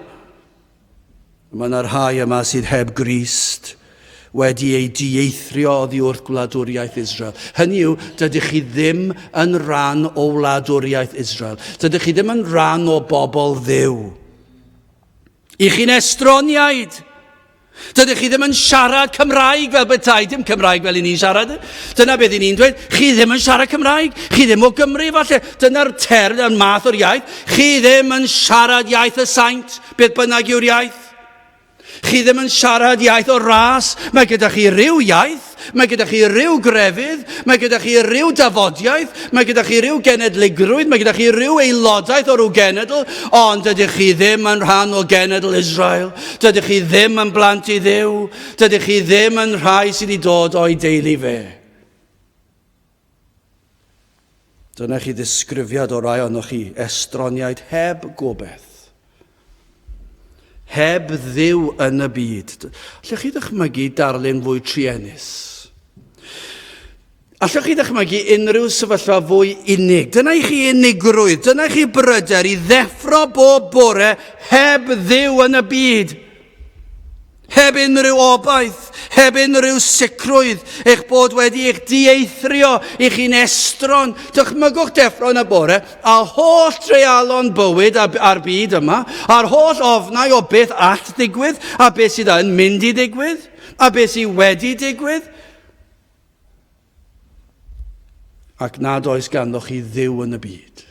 Mae yna rhai yma sydd heb Grist, wedi eu dieithrio oddi wrth gwladwriaeth Israel. Hynny yw, dydych chi ddim yn rhan o wladwriaeth Israel. Dydych chi ddim yn rhan o bobl Dduw. I chi'n estroniaid. Dydych chi ddim yn siarad Cymraeg fel bethau, dim Cymraeg fel i ni'n siarad. Dyna beth i ni'n dweud, chi ddim yn siarad Cymraeg, chi ddim o Gymru falle. Dyna'r term, y math o'r iaith. Chi ddim yn siarad iaith y saint, beth bynnag yw'r iaith. Chi ddim yn siarad iaith o ras, mae gyda chi ryw iaith, mae gyda chi ryw grefydd, mae gyda chi ryw dafodiaeth, mae gyda chi ryw genedligrwydd, mae gyda chi ryw aelodaeth o ryw genedl, ond dydych chi ddim yn rhan o genedl Israel, dydych chi ddim yn blant i Dduw, dydych chi ddim yn rhai sydd wedi dod o'i deulu fe. Dyna chi ddisgrifiad o rai ohonoch chi, estroniaid heb gobaith. Heb Dduw yn y byd. Allwch chi ddychmygu darlun fwy truenus? Allwch chi ddychmygu unrhyw sefyllfa fwy unig? Dyna i chi unigrwydd, dyna i chi bryder i ddeffro bob bore heb Dduw yn y byd. Heb unrhyw obaith, heb unrhyw sicrwydd eich bod wedi eich dieithrio i chi'n estron. Dychmygwch deffro yn y bore a holl dreialon bywyd a'r byd yma, a'r holl ofnau o beth all ddigwydd, a beth sydd yn mynd i ddigwydd, a beth sydd wedi digwydd. Ac nad oes ganddoch chi Dduw yn y byd.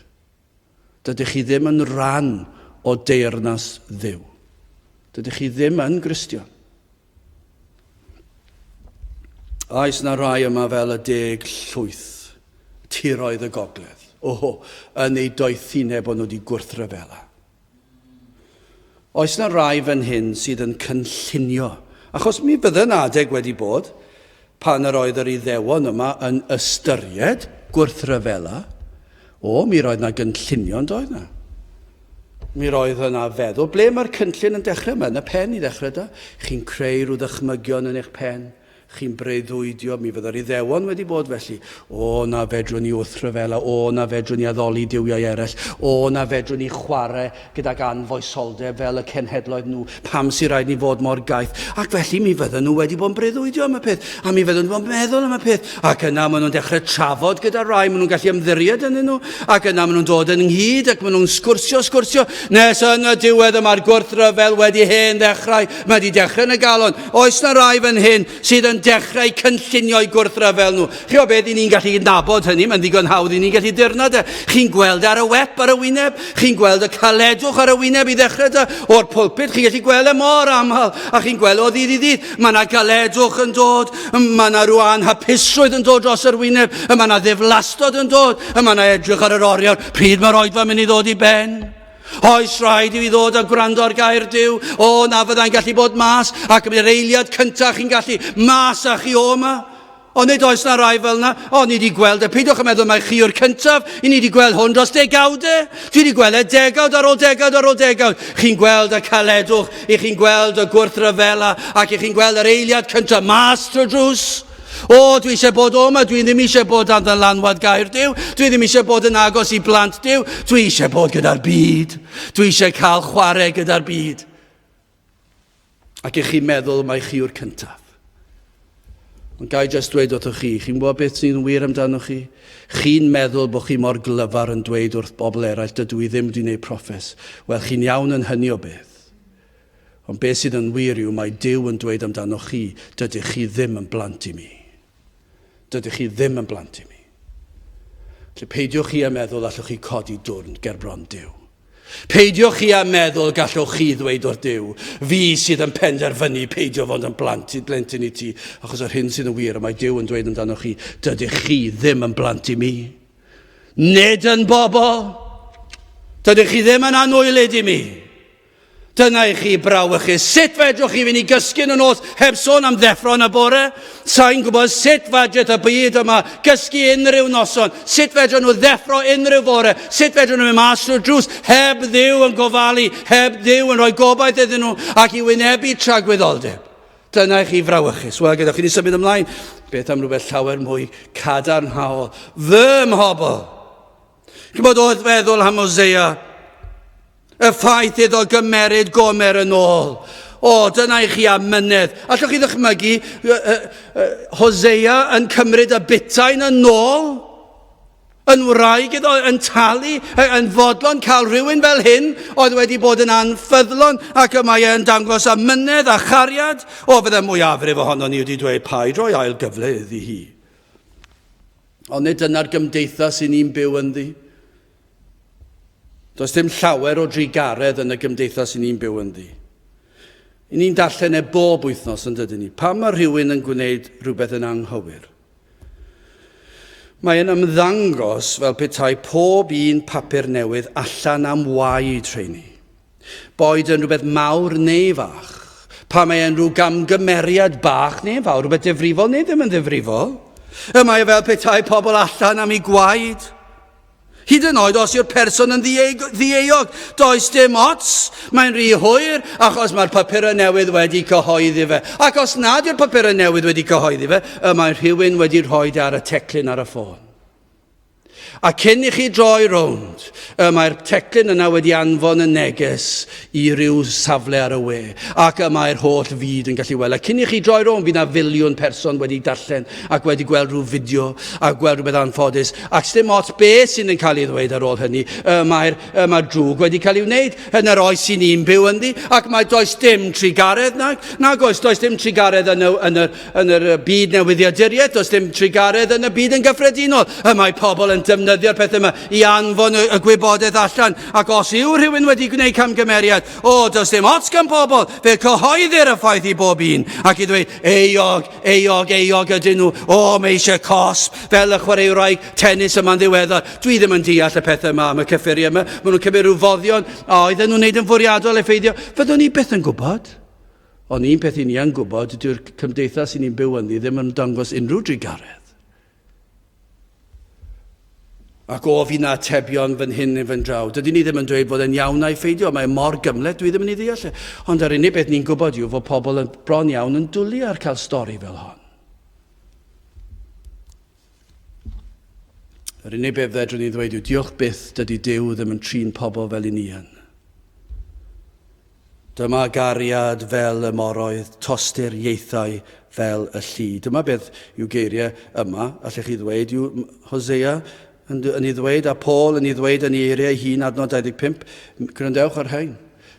Dydych chi ddim yn rhan o deyrnas Dduw. Dydych chi ddim yn Gristion. Oes na rai yma fel y deg llwyth, tiroedd y gogledd. Oho, yn eu doethineb bod nhw wedi gwrthryfela. Oes na rai fan hyn sydd yn cynllunio? Achos mi fydde 'na adeg wedi bod pan yr oedd yr Iddewon yma yn ystyried gwrthryfela. O, mi roedd 'na gynllunio yn doedd 'na? Mi roedd yna feddwl, ble mae'r cynllun yn dechrau? Mae yn y pen i ddechrau da. Chi'n creu rhyw ddychmygion yn eich pen. Chi'n breuddwydio, mi fydda'r Iddewon wedi bod felly. O, na fedrwn ni wrthryfela, o, na fedrwn ni addoli duwiau eraill, o, na fedrwn ni chwarae gydag anfoesoldeb fel y cenhedloedd nhw, pam sy raid ni fod mor gaeth? Ac felly mi fydden nhw wedi bod yn breuddwydio am y peth, a mi fydden nhw wedi bod yn meddwl am y peth, ac yna maen nhw'n dechrau trafod gyda rai, maen nhw'n gallu ymddiried ynddyn nhw, ac yna maen nhw'n dod yn ynghyd ac maen nhw'n sgwrsio, sgwrsio, nes yn y diwedd y mae'r gwrthryfel wedi hen ddechrau, mae wedi dechrau yn y galon. Oes na rai fan hyn sydd yn dechrau cynllunio eu gwrthryfel nhw? Chi o beth, i ni'n gallu nabod hynny, mae'n ddigon hawdd i ni'n gallu dirnad e. Chi'n gweld ar y wep ar y wyneb, chi'n gweld y caledwch ar y wyneb i ddechrau da, o'r pulpit, chi'n gallu gweld e mor aml, a chi'n gweld o ddydd i ddydd, mae yna galedwch yn dod, mae yna rhyw anhapusrwydd yn dod dros yr wyneb, mae yna ddiflastod yn dod, mae yna edrych ar yr oriawr, pryd mae'r oedfa'n mynd i ddod i ben? Oes rhaid i fi ddod a gwrando ar gair Duw? O, na fyddai'n gallu bod mas, ac yn yr eiliad cyntaf chi'n gallu mas â chi o yma. Ond nid oes na rai fel yna. O, ni wedi gweld e. Peidiwch yn meddwl mai chi yw'r cyntaf. I ni wedi gweld hwn dros degawdau. Dwi wedi gweld e degawd ar ôl degawd ar ôl degawd. Chi'n gweld y caledwch, i chi'n gweld y gwrthryfela, ac i chi'n gweld yr eiliad cyntaf mas trwy drws. O, dwi eisiau bod o yma, dwi ddim eisiau bod dan ddylanwad gair Duw, dwi ddim eisiau bod yn agos i blant Duw, dwi eisiau bod gyda'r byd, dwi eisiau cael chwarae gyda'r byd. Ac i chi'n meddwl mai chi yw'r cyntaf. Ond gai jyst dweud wrthych chi, chi'n gwybod beth sy'n wir amdano chi? Chi'n meddwl bod chi mor glyfar yn dweud wrth bobl eraill, dydw i ddim wedi gwneud proffes. Wel, chi'n iawn yn hynny o beth. Ond beth sydd yn wir yw mae Duw yn dweud amdanoch chi, dydych chi ddim yn blant i mi. Dydych chi ddim yn blant i mi. Felly peidiwch chi â meddwl allwch chi codi dwrn gerbron Duw. Peidiwch chi â meddwl gallwch chi ddweud wrth Duw, fi sydd yn penderfynu peidio fod yn blant i blentyn i ti, achos yr hyn sydd yn wir, y mae Duw yn dweud amdanoch chi, dydych chi ddim yn blant i mi. Nid yn bobl. Dydych chi ddim yn anwylyd i mi. Dyna i chi brawychus. Sut fedrwch chi fynd i gysgu yn y nos heb sôn am ddeffro yn y bore? Sa'n gwybod sut fedrith y byd yma gysgu unrhyw noson. Sut fedrwn nhw ddeffro unrhyw fore? Sut fedrwn nhw mynd mas trwy'r drws heb Dduw yn gofalu, heb Dduw yn rhoi gobaith iddyn nhw ac i wynebu tragwyddoldeb? Dyna i chi frawychus. Wel, gyda chi ni symud ymlaen. Beth am rhywbeth llawer mwy cadarnhaol? Fy mhobl! Gwybod oedd feddwl am Hosea? Y ffaith iddo gymeryd Gomer yn ôl. O, dyna i chi amynedd. Allwch chi ddychmygu Hosea yn cymryd y butain yn ôl? Yn wraig iddo, yn talu, yn fodlon cael rhywun fel hyn oedd wedi bod yn anffyddlon ac y mae e'n dangos amynedd a chariad. O, fydde mwyafrif ohono ni wedi dweud paid rhoi ail gyfle iddi hi. Ond nid dyna'r gymdeithas i ni'n byw ynddi. Does dim llawer o drugaredd yn y gymdeithas i ni'n byw ynddi. I ni'n darllen e bob wythnos yn dydyn ni. Pam mae rhywun yn gwneud rhywbeth yn anghywir? Mae'n ymddangos fel petai pob un papur newydd allan am waed rheini. Boed yn rhywbeth mawr neu fach. Pa mae e'n rhyw gamgymeriad bach neu fawr, rhywbeth difrifol neu ddim yn ddifrifol. Y mae e fel petai pobl allan am ei gwaed. Hyd yn oed os yw'r person yn ddieuog, does dim ots, mae'n rhy hwyr achos mae'r papurau newydd wedi cyhoeddi fe. Ac os nad yw'r papurau newydd wedi cyhoeddi fe, y mae rhywun wedi rhoi ar y teclyn ar y ffôn. A cyn i chi droi rownd, y mae'r teclyn yna wedi anfon y neges i ryw safle ar y we, ac y mae'r holl fyd yn gallu weld. A cyn i chi droi rownd, fydd na filiwn person wedi darllen ac wedi gweld rhyw fideo a gweld rhywbeth anffodus. Ac sdim ots beth sy'n yn cael ei ddweud ar ôl hynny, y mae'r y mae'r drwg wedi cael ei wneud yn yr oes sy'n ni'n byw ynddi, ac mae does dim trugaredd nag, nag oes, does dim trugaredd yn y, yn y, Yn yr byd newyddiaduriaeth, does dim trugaredd yn y byd yn gyffredinol. Y mae pobl yn defnyddio'r pethau yma i anfon y, y gwybodaeth allan. Ac os yw rhywun wedi gwneud camgymeriad, o, does dim ots gan pobl, fe cyhoeddir y ffaith i bob un. Ac i ddweud, euog, euog, euog ydyn nhw, o, mae eisiau cosb, fel y chwaraewraig tennis yma'n ddiweddar. Dwi ddim yn deall y pethau yma am y cyffuriau yma. Maen nhw'n cymryd rhyw foddion, a oedden nhw'n neud yn fwriadol effeithio. Fyddwn ni byth yn gwybod. Ond un peth i ni yn gwybod, dyw'r cymdeithas i ni'n byw ynddi ddim yn dangos unrhyw drugaredd. Ac o fi na atebion fan hyn neu fan draw. Dydyn ni ddim yn dweud bod e'n iawn a'i pheidio, mae mor gymhleth, dwi ddim yn ei ddeall e. Ond yr unig beth ni'n gwybod yw fod pobl yn bron iawn yn dwlu ar cael stori fel hon. Yr unig beth fedrwn ni ddweud yw diolch byth dydy Duw ddim yn trin pobl fel i ni yn. Dyma gariad fel y moroedd, tostur ieithau fel y lli. Dyma beth yw geiriau yma, allech chi ddweud, yw Hosea yn, yn ei ddweud, a Paul yn ei ddweud yn ei eiriau ei hun, adnod 25. Gwrandewch ar rhain.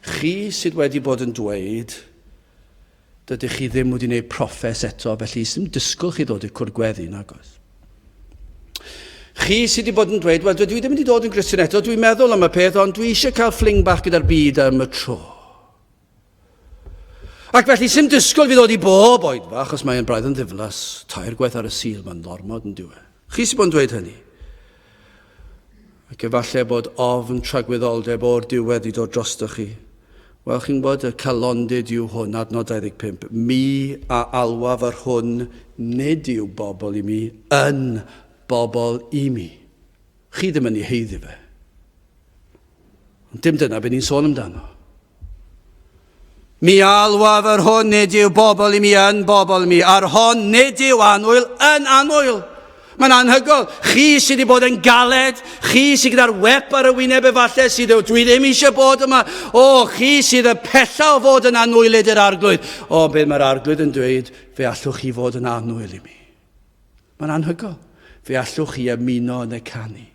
Chi sydd wedi bod yn dweud, dydych chi ddim wedi gwneud proffes eto, felly sy'n disgwyl chi ddod i'r cwrdd gweddi, nagos. Chi sydd wedi bod yn dweud, wel, dwi ddim wedi dod yn Gristion eto, dwi'n meddwl am y peth, ond dwi eisiau cael ffling bach gyda'r byd am y tro. Ac felly, sy'n disgwyl fi ddod i bob oedfa, achos mae'n braidd yn ddiflas, tair gwaith ar y Sul, mae'n ddormod yn diwe. Chi sydd bod yn dweud hynny. Ac efallai bod ofn tragwyddoldeb o'r diwedd i dod drostoch chi. Wel, chi'n gwybod, y calondid yw hwn, adnod 25. Mi a alwaf yr hwn nid yw bobl i mi, yn bobl i mi. Chi ddim yn ei haeddu fe. Ond dim dyna beth ni'n sôn amdano. Mi alwaf yr hwn nid yw bobl i mi yn bobl i mi, a'r hon nid yw annwyl yn annwyl. Mae'n anhygoel. Chi sydd wedi bod yn galed, chi sydd gyda'r wep ar y wyneb efallai, sydd dwi ddim eisiau bod yma. O, chi sydd y pella o fod yn annwylyd i'r arglwydd. O, beth mae'r arglwydd yn dweud, fe allwch chi fod yn annwyl i mi. Mae'n anhygoel. Fe allwch chi ymuno yn y canu.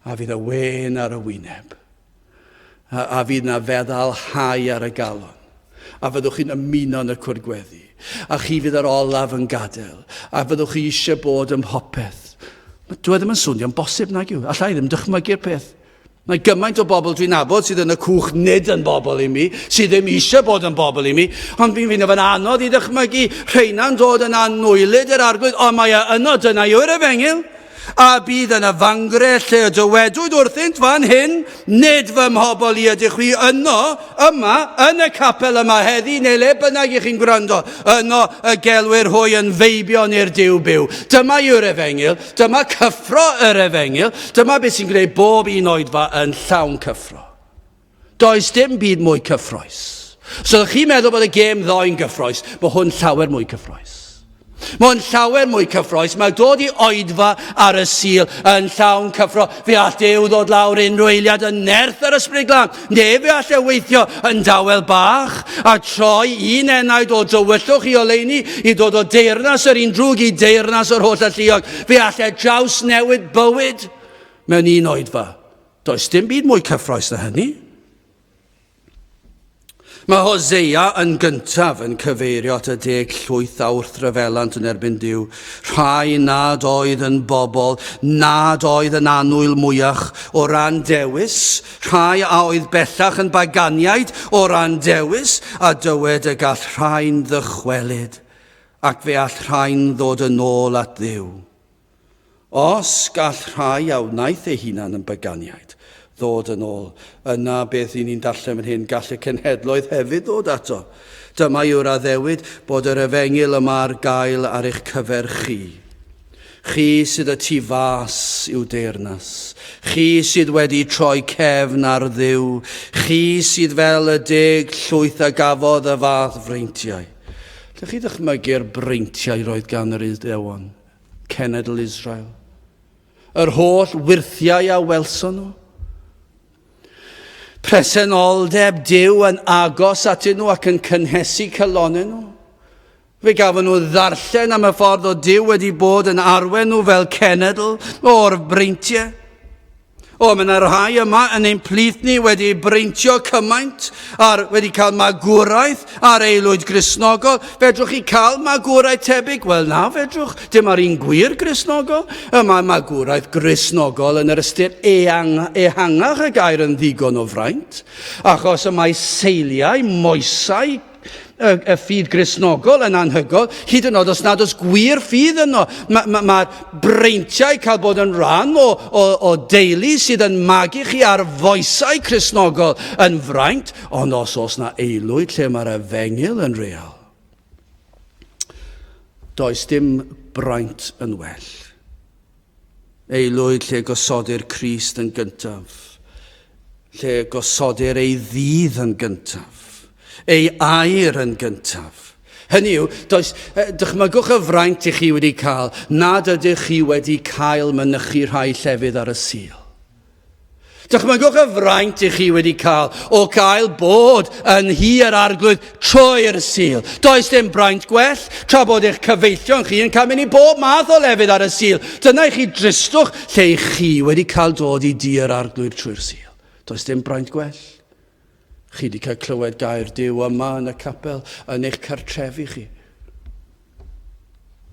A fydd y wên ar y wyneb. A, a fydd na feddal hau ar y galon. A fyddwch chi'n ymuno yn y cwrdd gweddi. A chi fydd yr olaf yn gadael. A fyddwch chi eisiau bod ym mhopeth. Dwi e ddim yn swnio'n bosib nag yw. Alla i ddim dychmygu'r peth. Mae gymaint o bobl dwi'n nabod sydd yn y cwch nid yn bobl i mi, sydd ddim eisiau bod yn bobl i mi, ond fi'n ffeindio fe'n anodd i ddychmygu rheina'n dod yn anwylyd yr arglwydd, ond mae e yno, dyna yw'r efengyl. A bydd yn y fangre lle y dywedwyd wrthynt fan hyn, nid fy mhobl i ydych chwi yno, yma, yn y capel yma heddi, neu le bynnag i chi'n gwrando, yno y gelwir hwy yn feibion i'r Duw byw. Dyma yw'r efengyl, dyma cyffro yr efengyl, dyma beth sy'n gwneud bob un oedfa yn llawn cyffro. Does dim byd mwy cyffroes. So ydych chi'n meddwl bod y gêm ddoe'n gyffroes, mae hwn llawer mwy cyffroes. Mae hwn llawer mwy cyffroes. Mae dod i oedfa ar y Sul yn llawn cyffro. Fe all Duw ddod lawr unrhyw eiliad yn nerth yr Ysbryd Glân. Neu fe all e weithio yn dawel bach a troi un enaid o dywyllwch i oleuni i dod o deyrnas yr un drwg i deyrnas yr holl alluog. Fe all e draws newid bywyd mewn un oedfa. Does dim byd mwy cyffroes na hynny. Mae Hosea yn gyntaf yn cyfeirio at y deg llwyth a wrthryfelant yn erbyn Duw, rhai nad oedd yn bobl, nad oedd yn annwyl mwyach o ran dewis, rhai a oedd bellach yn baganiaid o ran dewis, a dywed y gall rhain ddychwelyd, ac fe all rhain ddod yn ôl at Dduw. Os gall rhai a wnaeth eu hunan yn baganiaid ddod yn ôl, yna beth i ni'n darllen fan hyn, gall y cenhedloedd hefyd ddod ato. Dyma yw'r addewid bod yr efengyl yma ar gael ar eich cyfer chi. Chi sydd y tu fas i'w deyrnas. Chi sydd wedi troi cefn ar Dduw. Chi sydd fel y deg llwyth a gafodd y fath freintiau. Lle chi ddychmygu'r breintiau roedd gan yr Iddewon? Cenedl Israel. Yr holl wyrthiau a welson nhw. Presenoldeb Duw yn agos atyn nhw ac yn cynhesu calonnau nhw. Fe gafon nhw ddarllen am y ffordd o Duw wedi bod yn arwen nhw fel cenedl o'r breintiau. O, mae yna rhai yma yn ein plith ni wedi breintio cymaint ar, wedi cael magwraeth ar aelwyd Gristnogol. Fedrwch chi cael magwraeth tebyg? Wel na, fedrwch. Dim ar un gwir Gristnogol. Y mae magwraeth Gristnogol yn yr ystyr eang, ehangach y gair yn ddigon o fraint, achos y mae seiliau, moesau, y, y ffydd Gristnogol yn anhygoel, hyd yn oed os nad oes gwir ffydd yno. Mae'r ma, ma breintiau cael bod yn rhan o, o, o deulu sydd yn magu chi ar foesau Cristnogol yn fraint, ond os oes na aelwyd lle mae'r efengyl yn real, does dim braint yn well. Aelwyd lle gosodir Crist yn gyntaf, lle gosodir ei ddydd yn gyntaf, ei air yn gyntaf. Hynny yw, does, dychmygwch y fraint i chi wedi cael nad ydych chi wedi cael mynychu rhai llefydd ar y Sul. Dychmygwch y fraint i chi wedi cael o gael bod yn nhŷ yr Arglwydd trwy'r Sul. Does dim braint gwell, tra bod eich cyfeillion chi yn cael mynd i bob math o lefydd ar y Sul. Dyna i chi dristwch lle i chi wedi cael dod i dŷ yr Arglwydd trwy'r Sul. Does dim braint gwell. Chi wedi cael clywed gair Duw yma yn y capel, yn eich cartrefi chi.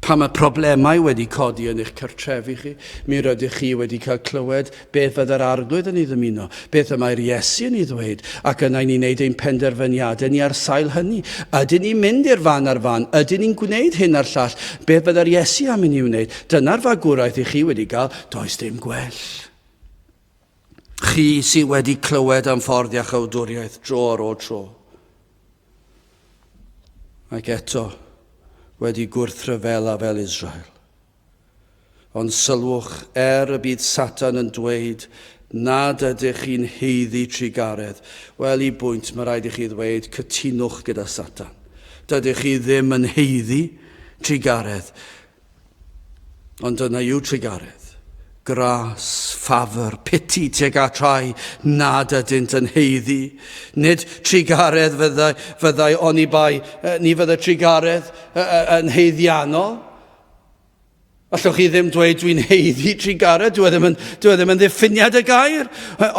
Pan mae problemau wedi codi yn eich cartrefi chi, mi rydych chi wedi cael clywed beth fydd yr Arglwydd yn ei ddymuno, beth y mae'r Iesu yn ei ddweud, ac yna i ni'n neud ein penderfyniadau ni ar sail hynny. Ydyn ni'n mynd i'r fan a'r fan? Ydyn ni'n gwneud hyn a'r llall? Beth fydd yr Iesu am i ni wneud? Dyna'r fagwraeth i chi wedi cael, does dim gwell. Chi sydd wedi clywed am ffordd iachawdwriaeth dro ar ôl tro. Ac eto, wedi gwrthryfela fel Israel. Ond sylwch, er y bydd Satan yn dweud nad ydych chi'n haeddu trugaredd, wel, i bwynt, mae rhaid i chi ddweud, cytunwch gyda Satan. Dydych chi ddim yn haeddu trugaredd. Ond dyna yw trugaredd. Gras, ffafr, piti tuag at rhai nad ydynt yn haeddu. Nid trugaredd fyddai, fyddai oni bai, ni fyddai trugaredd yn haeddiannol. Allwch chi ddim dweud dwi'n haeddu trugaredd, dwi e ddim yn, dwi e ddim yn ddiffiniad y gair.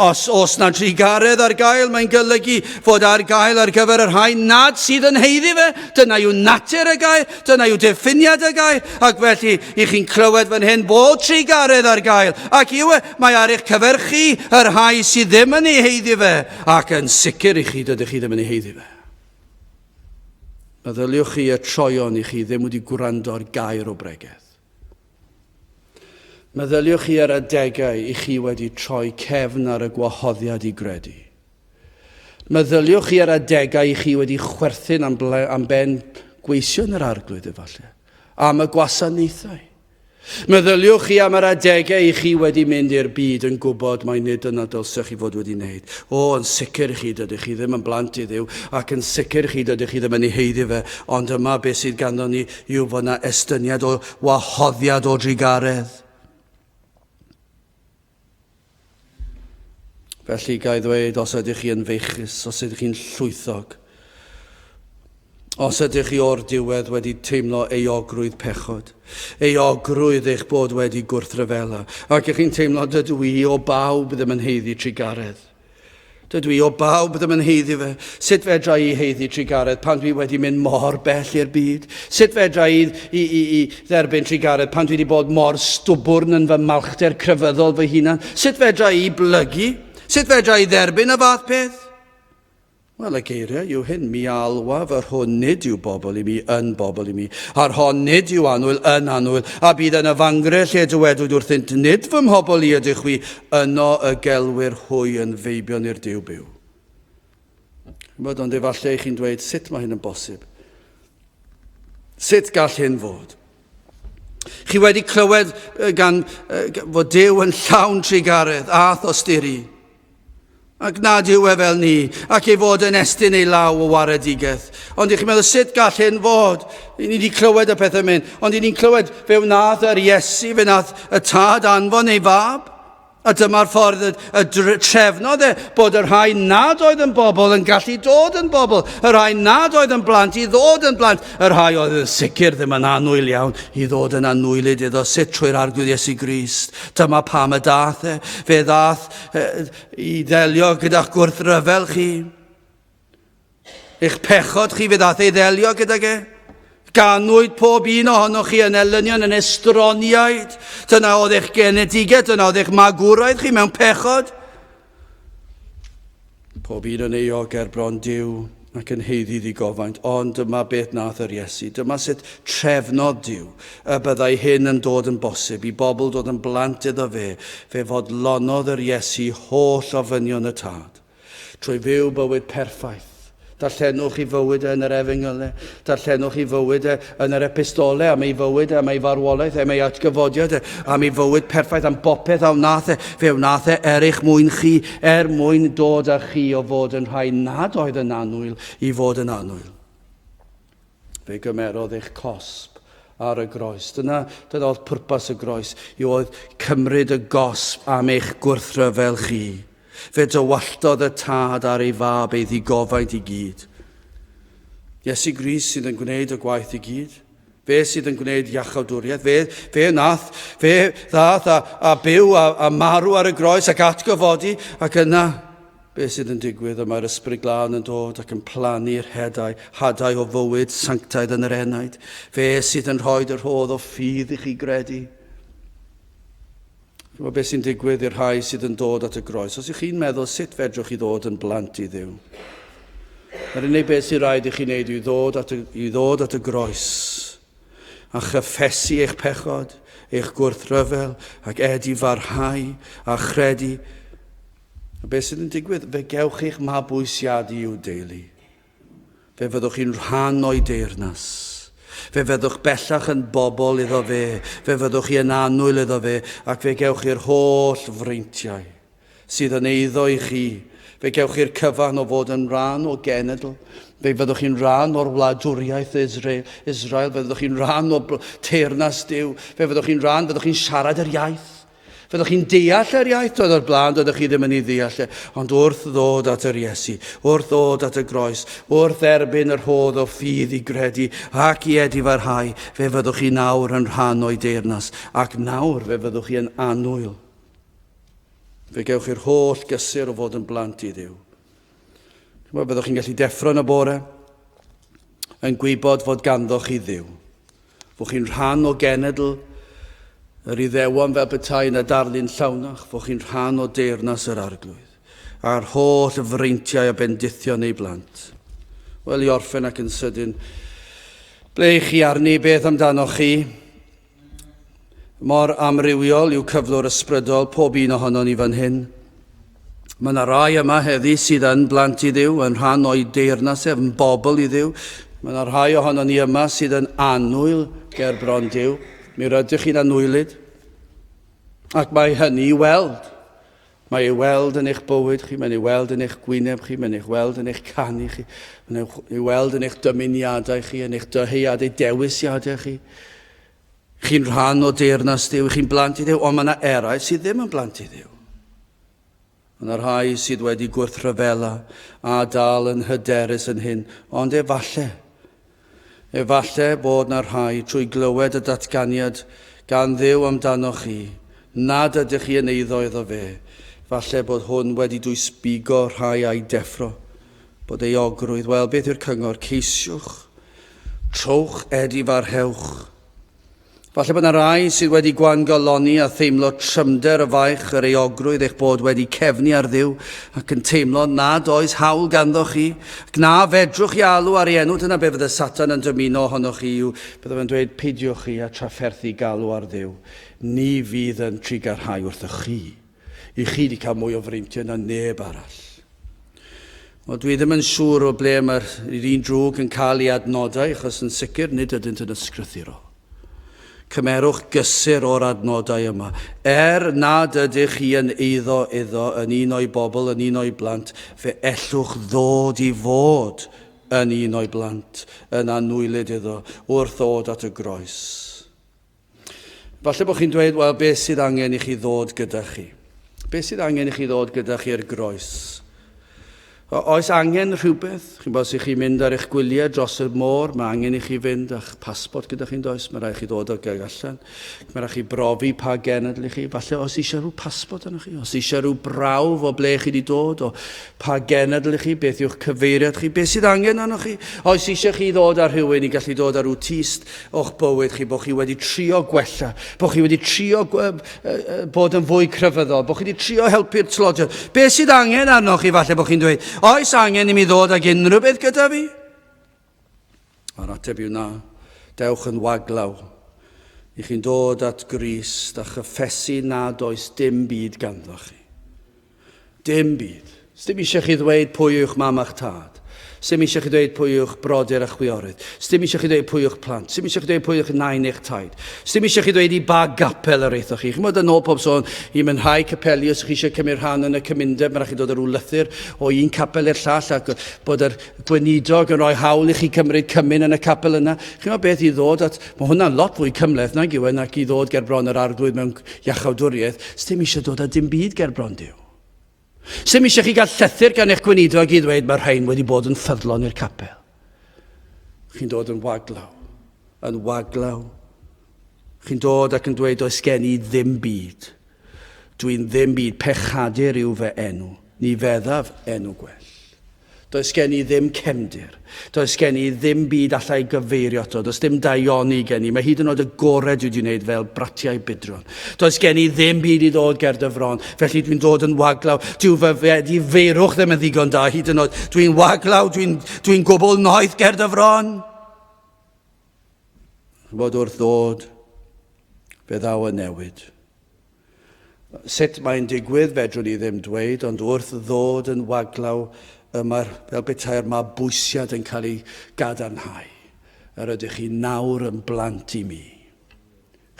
Os oes na trugaredd ar gael, mae'n golygu fod ar gael ar gyfer y rhai nad sydd yn haeddu fe. Dyna yw natur y gair, dyna yw diffiniad y gair. Ac felly, i chi'n clywed fan hyn bod trugaredd ar gael. Ac yw e, mae ar eich cyfer chi, y rhai sydd ddim yn ei haeddu fe. Ac yn sicr i chi, dydych chi ddim yn ei haeddu fe. Meddyliwch chi y troeon i chi ddim wedi gwrando ar gair o bregeth. Meddyliwch chi ar adegau i chi wedi troi cefn ar y gwahoddiad i gredu. Meddyliwch chi ar adegau i chi wedi chwerthin am, ble, am ben gweision yr arglwydd efallai, am y gwasanaethau. Meddyliwch chi am yr adegau i chi wedi mynd i'r byd yn gwybod mai nid dyna dylsech chi fod wedi wneud. O, yn sicr i chi, dydych chi ddim yn blant i Dduw, ac yn sicr i chi, dydych chi ddim yn ei haeddu fe, ond yma beth sydd ganddo ni yw fod yna estyniad o wahoddiad o drugaredd. Felly, ga i ddweud, os ydych chi yn feichus, os ydych chi'n llwythog, os ydych chi o'r diwedd wedi teimlo euogrwydd pechod, euogrwydd eich bod wedi gwrthryfela, ac ych chi'n teimlo dydw i o bawb ddim yn haeddu trugaredd. Dydw i o bawb ddim yn haeddu fe. Sut fedra i haeddu trugaredd pan dwi wedi mynd mor bell i'r byd? Sut fedra i, i, i, i dderbyn trugaredd pan dwi wedi bod mor stwbwrn yn fy malchder crefyddol fy hunan? Sut fedra i blygu? Sut fedra i dderbyn y fath peth? Wel, y geiriau yw hyn, mi a alwaf yr hwn nid yw bobl i mi yn bobl i mi, a'r hon nid yw annwyl yn annwyl, a bydd yn y fangre lle dywedwyd wrthynt, nid fy mhobl i ydych chwi, yno y gelwir hwy yn feibion i'r Duw byw. Chymod, ond efallai chi'n dweud, sut mae hyn yn bosib? Sut gall hyn fod? Chi wedi clywed gan fod Duw yn llawn trugaredd a thosturi. Ac nad yw e fel ni, ac ei fod yn estyn ei law o waredigaeth. Ond i chi'n meddwl, sut gall hyn fod? I ni wedi clywed y pethau mynd, ond i ni'n clywed, fe wnaeth yr Iesu, fe wnaeth y tad anfon ei fab. A dyma'r ffordd y, y trefnodd e bod y rhai nad oedd yn bobl yn gallu dod yn bobl, y rhai nad oedd yn blant i ddod yn blant, y rhai oedd yn sicr ddim yn annwyl iawn i ddod yn annwylyd iddo sut trwy'r Arglwydd Iesu Grist. Dyma pam y dath e. Fe ddath i ddelio gyda'ch gwrthryfel chi. Eich pechod chi fe ddath ei ddelio gydag e. Ganwyd pob un ohonoch chi yn elynion, yn estroniaid. Dyna oedd eich genedigaeth, dyna oedd eich magwraeth chi mewn pechod. Pob un yn euog ger bron Duw ac yn haeddu ddigofaint, ond dyma beth nath yr Iesu. Dyma sut trefnodd Duw y byddai hyn yn dod yn bosib, i bobl dod yn blant iddo fe. Fe fodlonodd yr Iesu holl ofynion y Tad, trwy fyw bywyd perffaith. Darllenwch ei fywyd e yn yr Efengylau, darllenwch ei fywyd e yn yr Epistole, am ei fywyd e, am ei farwolaeth, am ei atgyfodiad e, am ei fywyd perffaith, am bopeth a wnaeth e. Fe wnaeth e er eich mwyn chi, er mwyn dod â chi o fod yn rhai nad oedd yn annwyl i fod yn annwyl. Fe gymerodd eich cosb ar y groes. Dyna, dyna oedd pwrpas y groes, i oedd cymryd y gosb am eich gwrthryfel chi. Fe dywalltodd y tad ar ei fab ei ddigofaint i gyd. Iesu Grist sydd yn gwneud y gwaith i gyd. Fe sydd yn gwneud iachawdwriaeth. Fe, fe nath, fe ddath a, a byw a, a marw ar y groes ac atgyfodi ac yna beth sydd yn digwydd y mae'r Ysbryd Glân yn dod ac yn plannu'r hedau, hadau o fywyd sanctaidd yn yr enaid. Fe sydd yn rhoi y rhodd o ffydd i chi gredu. Chymod beth sy'n digwydd i'r rhai sydd yn dod at y groes. Os ych chi'n meddwl sut fedrwch chi ddod yn blant i Dduw, yr unig beth sy'n rhaid i chi wneud yw ddod at y, i ddod at y groes a chyffesu eich pechod, eich gwrthryfel ac edifarhau a chredu. A beth sydd yn digwydd? Fe gewch chi'ch mabwysiadu i'w deulu. Fe fyddwch chi'n rhan o'i deyrnas. Fe fyddwch bellach yn bobl iddo fe. Fe fyddwch chi yn annwyl iddo fe, ac fe gewch chi'r holl freintiau sydd yn eiddo i chi. Fe gewch chi'r cyfan o fod yn rhan o genedl. Fe fyddwch chi'n rhan o'r wladwriaeth Israel, Israel. Fe fyddwch chi'n rhan o teyrnas Duw. Fe fyddwch chi'n rhan, fyddwch chi'n siarad yr iaith. Fyddwch chi'n deall yr iaith doedd o'r blaen, doeddech chi ddim yn ei ddeall e. Ond wrth ddod at yr Iesu, wrth ddod at y groes, wrth erbyn y rhodd o ffydd i gredu ac i edifarhau, fe fyddwch chi nawr yn rhan o'i deyrnas, ac nawr fe fyddwch chi yn annwyl. Fe gewch chi'r holl gysur o fod yn blant i Dduw. Chymod, byddwch chi'n gallu deffro yn y bore yn gwybod fod ganddo chi Dduw. Fod chi'n rhan o genedl yr Iddewon fel petai yn y darlun llawnach, fod chi'n rhan o deyrnas yr Arglwydd, a'r holl freintiau a bendithion ei blant. Wel, i orffen ac yn sydyn, ble i chi arni, beth amdanoch chi? Mor amrywiol yw cyflwr ysbrydol pob un ohonon ni fan hyn. Mae yna rai yma heddi sydd yn blant i Dduw, yn rhan o'i deyrnas ef, yn bobl i Dduw. Mae yna rhai ohonon ni yma sydd yn annwyl ger bron Duw. Mi rydych chi'n anwylyd. Ac mae hynny i weld. Mae ei weld yn eich bywyd chi, mae'n ei weld yn eich gwyneb chi, mae'n eich weld yn eich canu chi, mae'n ei weld yn eich dymuniadau chi, yn eich dyheadau, dewisiadau chi. Chi'n rhan o deyrnas Duw, chi'n blant i Dduw, ond mae yna eraill sydd ddim yn blant i Dduw. Mae yna rhai sydd wedi gwrthryfela a dal yn hyderus yn hyn, ond efalle, efalle bod yna rhai trwy glywed y datganiad gan Dduw amdanoch chi, nad ydych chi yn eiddo iddo fe, falle bod hwn wedi dwysbigo rhai a'i deffro, bod euogrwydd, wel, beth yw'r cyngor? Ceisiwch, trowch, edifarhewch. Falle bod yna rai sydd wedi gwangalonni a theimlo trymder y faich yr euogrwydd eich bod wedi cefnu ar Dduw ac yn teimlo nad oes hawl ganddo chi, ac na fedrwch chi alw ar ei enw. Dyna be fydde Satan yn dymuno ohonoch chi yw, bydde fe'n dweud, peidiwch chi a trafferthu galw ar Dduw. Ni fydd yn trugarhau wrthoch chi. I chi wedi cael mwy o freintiau na neb arall. Wel, dwi ddim yn siŵr o ble mae'r un drwg yn cael ei adnodau, achos yn sicr nid ydynt yn ysgrythurol. Cymerwch gysur o'r adnodau yma. Er nad ydych chi yn eiddo iddo, yn un o'i bobl, yn un o'i blant, fe ellwch ddod i fod yn un o'i blant, yn anwylyd iddo, wrth ddod at y groes. Falle bod chi'n dweud, wel, beth sydd angen i chi ddod gyda chi? Beth sydd angen i chi ddod gyda chi i'r groes? Oes angen rhywbeth? Chi'n bod, os ych chi'n mynd ar eich gwyliau dros y môr, mae angen i chi fynd â'ch pasbort gyda chi'n does? Mae rhaid chi ddod ag allan. Mae rhaid chi brofi pa genedl i chi. Falle oes eisiau rhyw pasbort arnoch chi, oes eisiau rhyw brawf o ble chi wedi dod, o Pa genedl i chi? Beth yw'ch cyfeiriad chi? Beth sydd angen arnoch chi? Oes eisiau chi ddod â rhywun i gallu dod â rhyw tyst o'ch bywyd chi, bod chi wedi trio gwella, bod chi wedi trio bod yn fwy crefyddol, bod chi wedi trio helpu'r tlodion. Beth sydd angen arnoch chi falle bod chi'n dweud, oes angen i mi ddod ag unrhyw beth gyda fi? A'r ateb yw na. Dewch yn waglaw. I chi'n dod at Grist a chyffesu nad oes dim byd ganddo chi. Dim byd. Sdim eisiau chi ddweud pwy yw'ch mam a'ch tad. Sdim eisiau chi ddweud pwy yw'ch brodyr a chwiorydd. Sdim eisiau chi ddweud pwy yw'ch plant. Sdim eisiau chi ddweud pwy yw'ch nain neu'ch taid. Sdim eisiau chi ddweud i ba gapel yr aethoch chi. Chimod yn ôl pob sôn, i mewn rhai capeli os ych chi eisiau cymryd rhan yn y cymundeb, mae rhaid chi dod â rhyw lythyr o un capel i'r llall ac bod yr gweinidog yn rhoi hawl i chi cymryd cymun yn y capel yna. Chimod beth i ddod at... Mae hwnna'n lot fwy cymhleth nag yw e nac i ddod ger bron yr arglwydd mewn iachawdwriaeth, sdim eisiau dod â dim byd ger bron Duw. Sdim eisiau chi gael llythyr gan eich gweinidog i ddweud mae'r rhain wedi bod yn ffyddlon i'r capel. Chi'n dod yn waglaw, yn waglaw. Chi'n dod ac yn dweud does gen i ddim byd. Dwi'n ddim byd, pechadur yw fy enw. Ni feddaf enw gwell. Does gen i ddim cefndir. Does gen i ddim byd alla i gyfeirio ato. Does dim daioni gen i. Mae hyd yn oed y gorau dwi wedi wneud fel bratiau budron. Does gen i ddim byd i ddod ger dy fron. Felly dwi'n dod yn waglaw. Dyw fy edifeirwch ddim yn ddigon da hyd yn oed. Dwi'n waglaw, dwi'n dwi gwbl noeth ger dy fron. Fod wrth ddod, fe ddaw y newid. Sut mae'n digwydd, fedrwn ni ddim dweud, ond wrth ddod yn waglaw, y mae'r, fel petai'r mabwysiad yn cael ei gadarnhau. Yr ydych chi nawr yn blant i mi.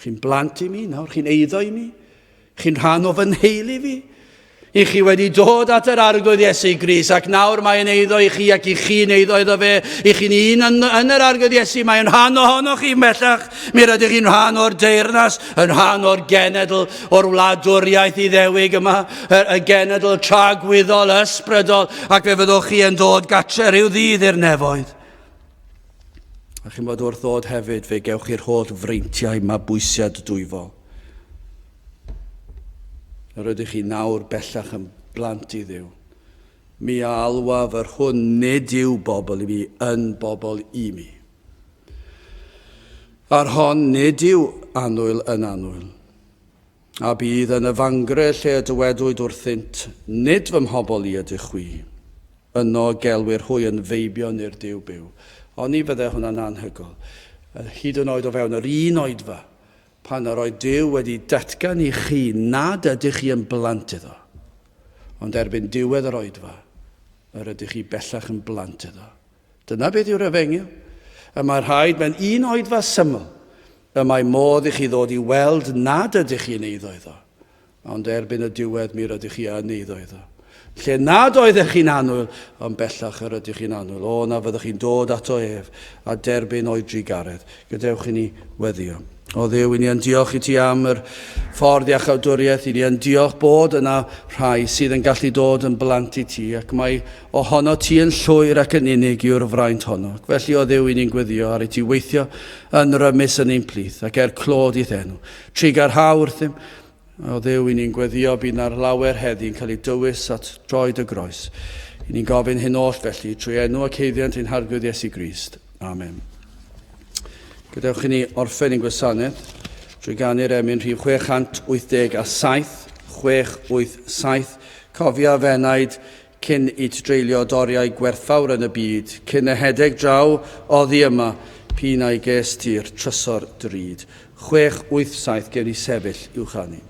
Chi'n blant i mi nawr, chi'n eiddo i mi. Chi'n rhan o fy nheulu fi. I chi wedi dod at yr Arglwydd Iesu Grist, ac nawr mae'n eiddo i chi ac i chi'n eiddo iddo fe. I chi'n un yn, yn yr Arglwydd Iesu, mae'n rhan ohonoch chi bellach. Mi rydych chi'n rhan o'r deyrnas, yn rhan o'r genedl, o'r wladwriaeth Iddewig yma, y, y genedl tragwyddol, ysbrydol, ac fe fyddwch chi yn dod gatre rhyw ddydd i'r nefoedd. A chi'n bod wrth ddod hefyd, fe gewch chi'r holl freintiau mabwysiad dwyfol. Yr ydych chi nawr bellach yn blant i Dduw. Mi a alwaf yr hwn nid yw bobl i mi yn bobl i mi. A'r hon nid yw annwyl yn annwyl. A bydd yn y fangre lle y dywedwyd wrthynt, nid fy mhobl i ydych chwi. Yno gelwir hwy yn feibion i'r Duw byw. Oni fydde hwnna'n anhygoel? Hyd yn oed o fewn yr un oedfa, pan yr oedd Duw wedi datgan i chi nad ydych chi yn blant iddo, ond erbyn diwedd yr oedfa, yr ydych chi bellach yn blant iddo. Dyna beth yw'r efengyl. Y mae rhaid mewn un oedfa syml, y mae modd i chi ddod i weld nad ydych chi'n eiddo iddo, Ond erbyn y diwedd mi rydych chi yn eiddo iddo. Lle nad oeddech chi'n annwyl, ond bellach yr ydych chi'n annwyl. O, na fyddwch chi'n dod ato ef a derbyn o'i drugaredd. Gadewch i ni weddio. O Dduw, i ni yn diolch i ti am yr ffordd iachawdwriaeth, i ni yn diolch bod yna rhai sydd yn gallu dod yn blant i ti, ac mae ohono ti yn llwyr ac yn unig yw'r fraint honno. Ac felly, o Dduw, i ni'n gweddio ar i ti weithio yn rymus yn ein plith, ac er clod i'th enw. Trugarha wrthym, O Dduw, i ni'n gweddio bydd na'r lawer heddi yn cael ei dywys at droed y groes. I ni'n gofyn hyn oll felly, trwy enw ac haeddiant ein Harglwydd Iesu Grist. Amen. Gadewch i ni orffen ein gwasanaeth drwy ganu'r emyn rhif 687, 687, Cofia f'enaid cyn it dreulio doriau gwerthfawr yn y byd, cyn ehedeg draw oddi yma, p'un ai ges ti'r trysor drud. 687 gewn ni sefyll i'w chanu.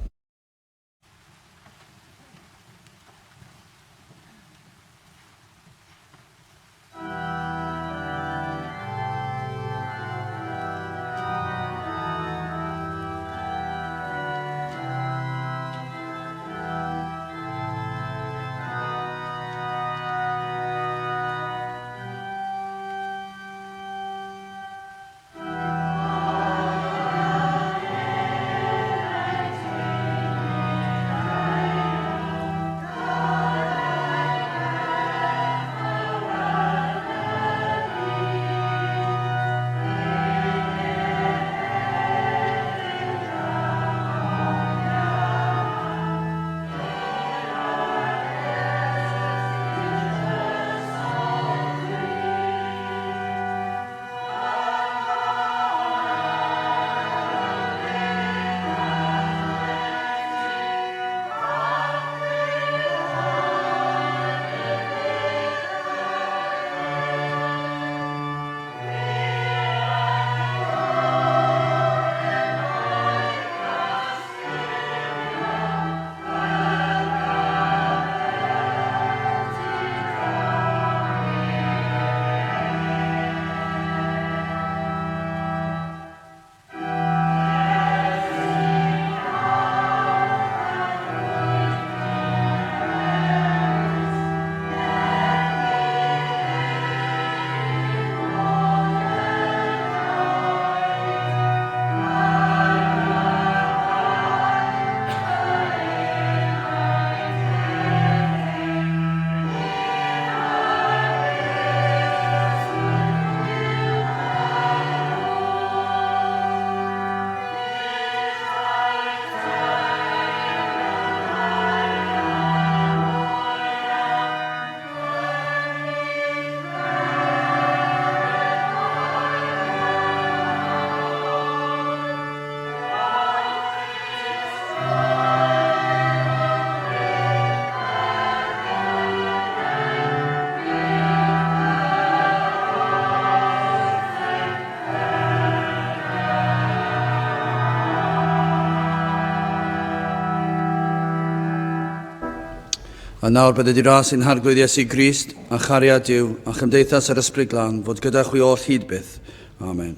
A nawr bydded i ras ein Harglwydd Iesu Grist, a chariad Duw, a chymdeithas yr Ysbryd Glân, fod gyda chwi oll hyd byth. Amen.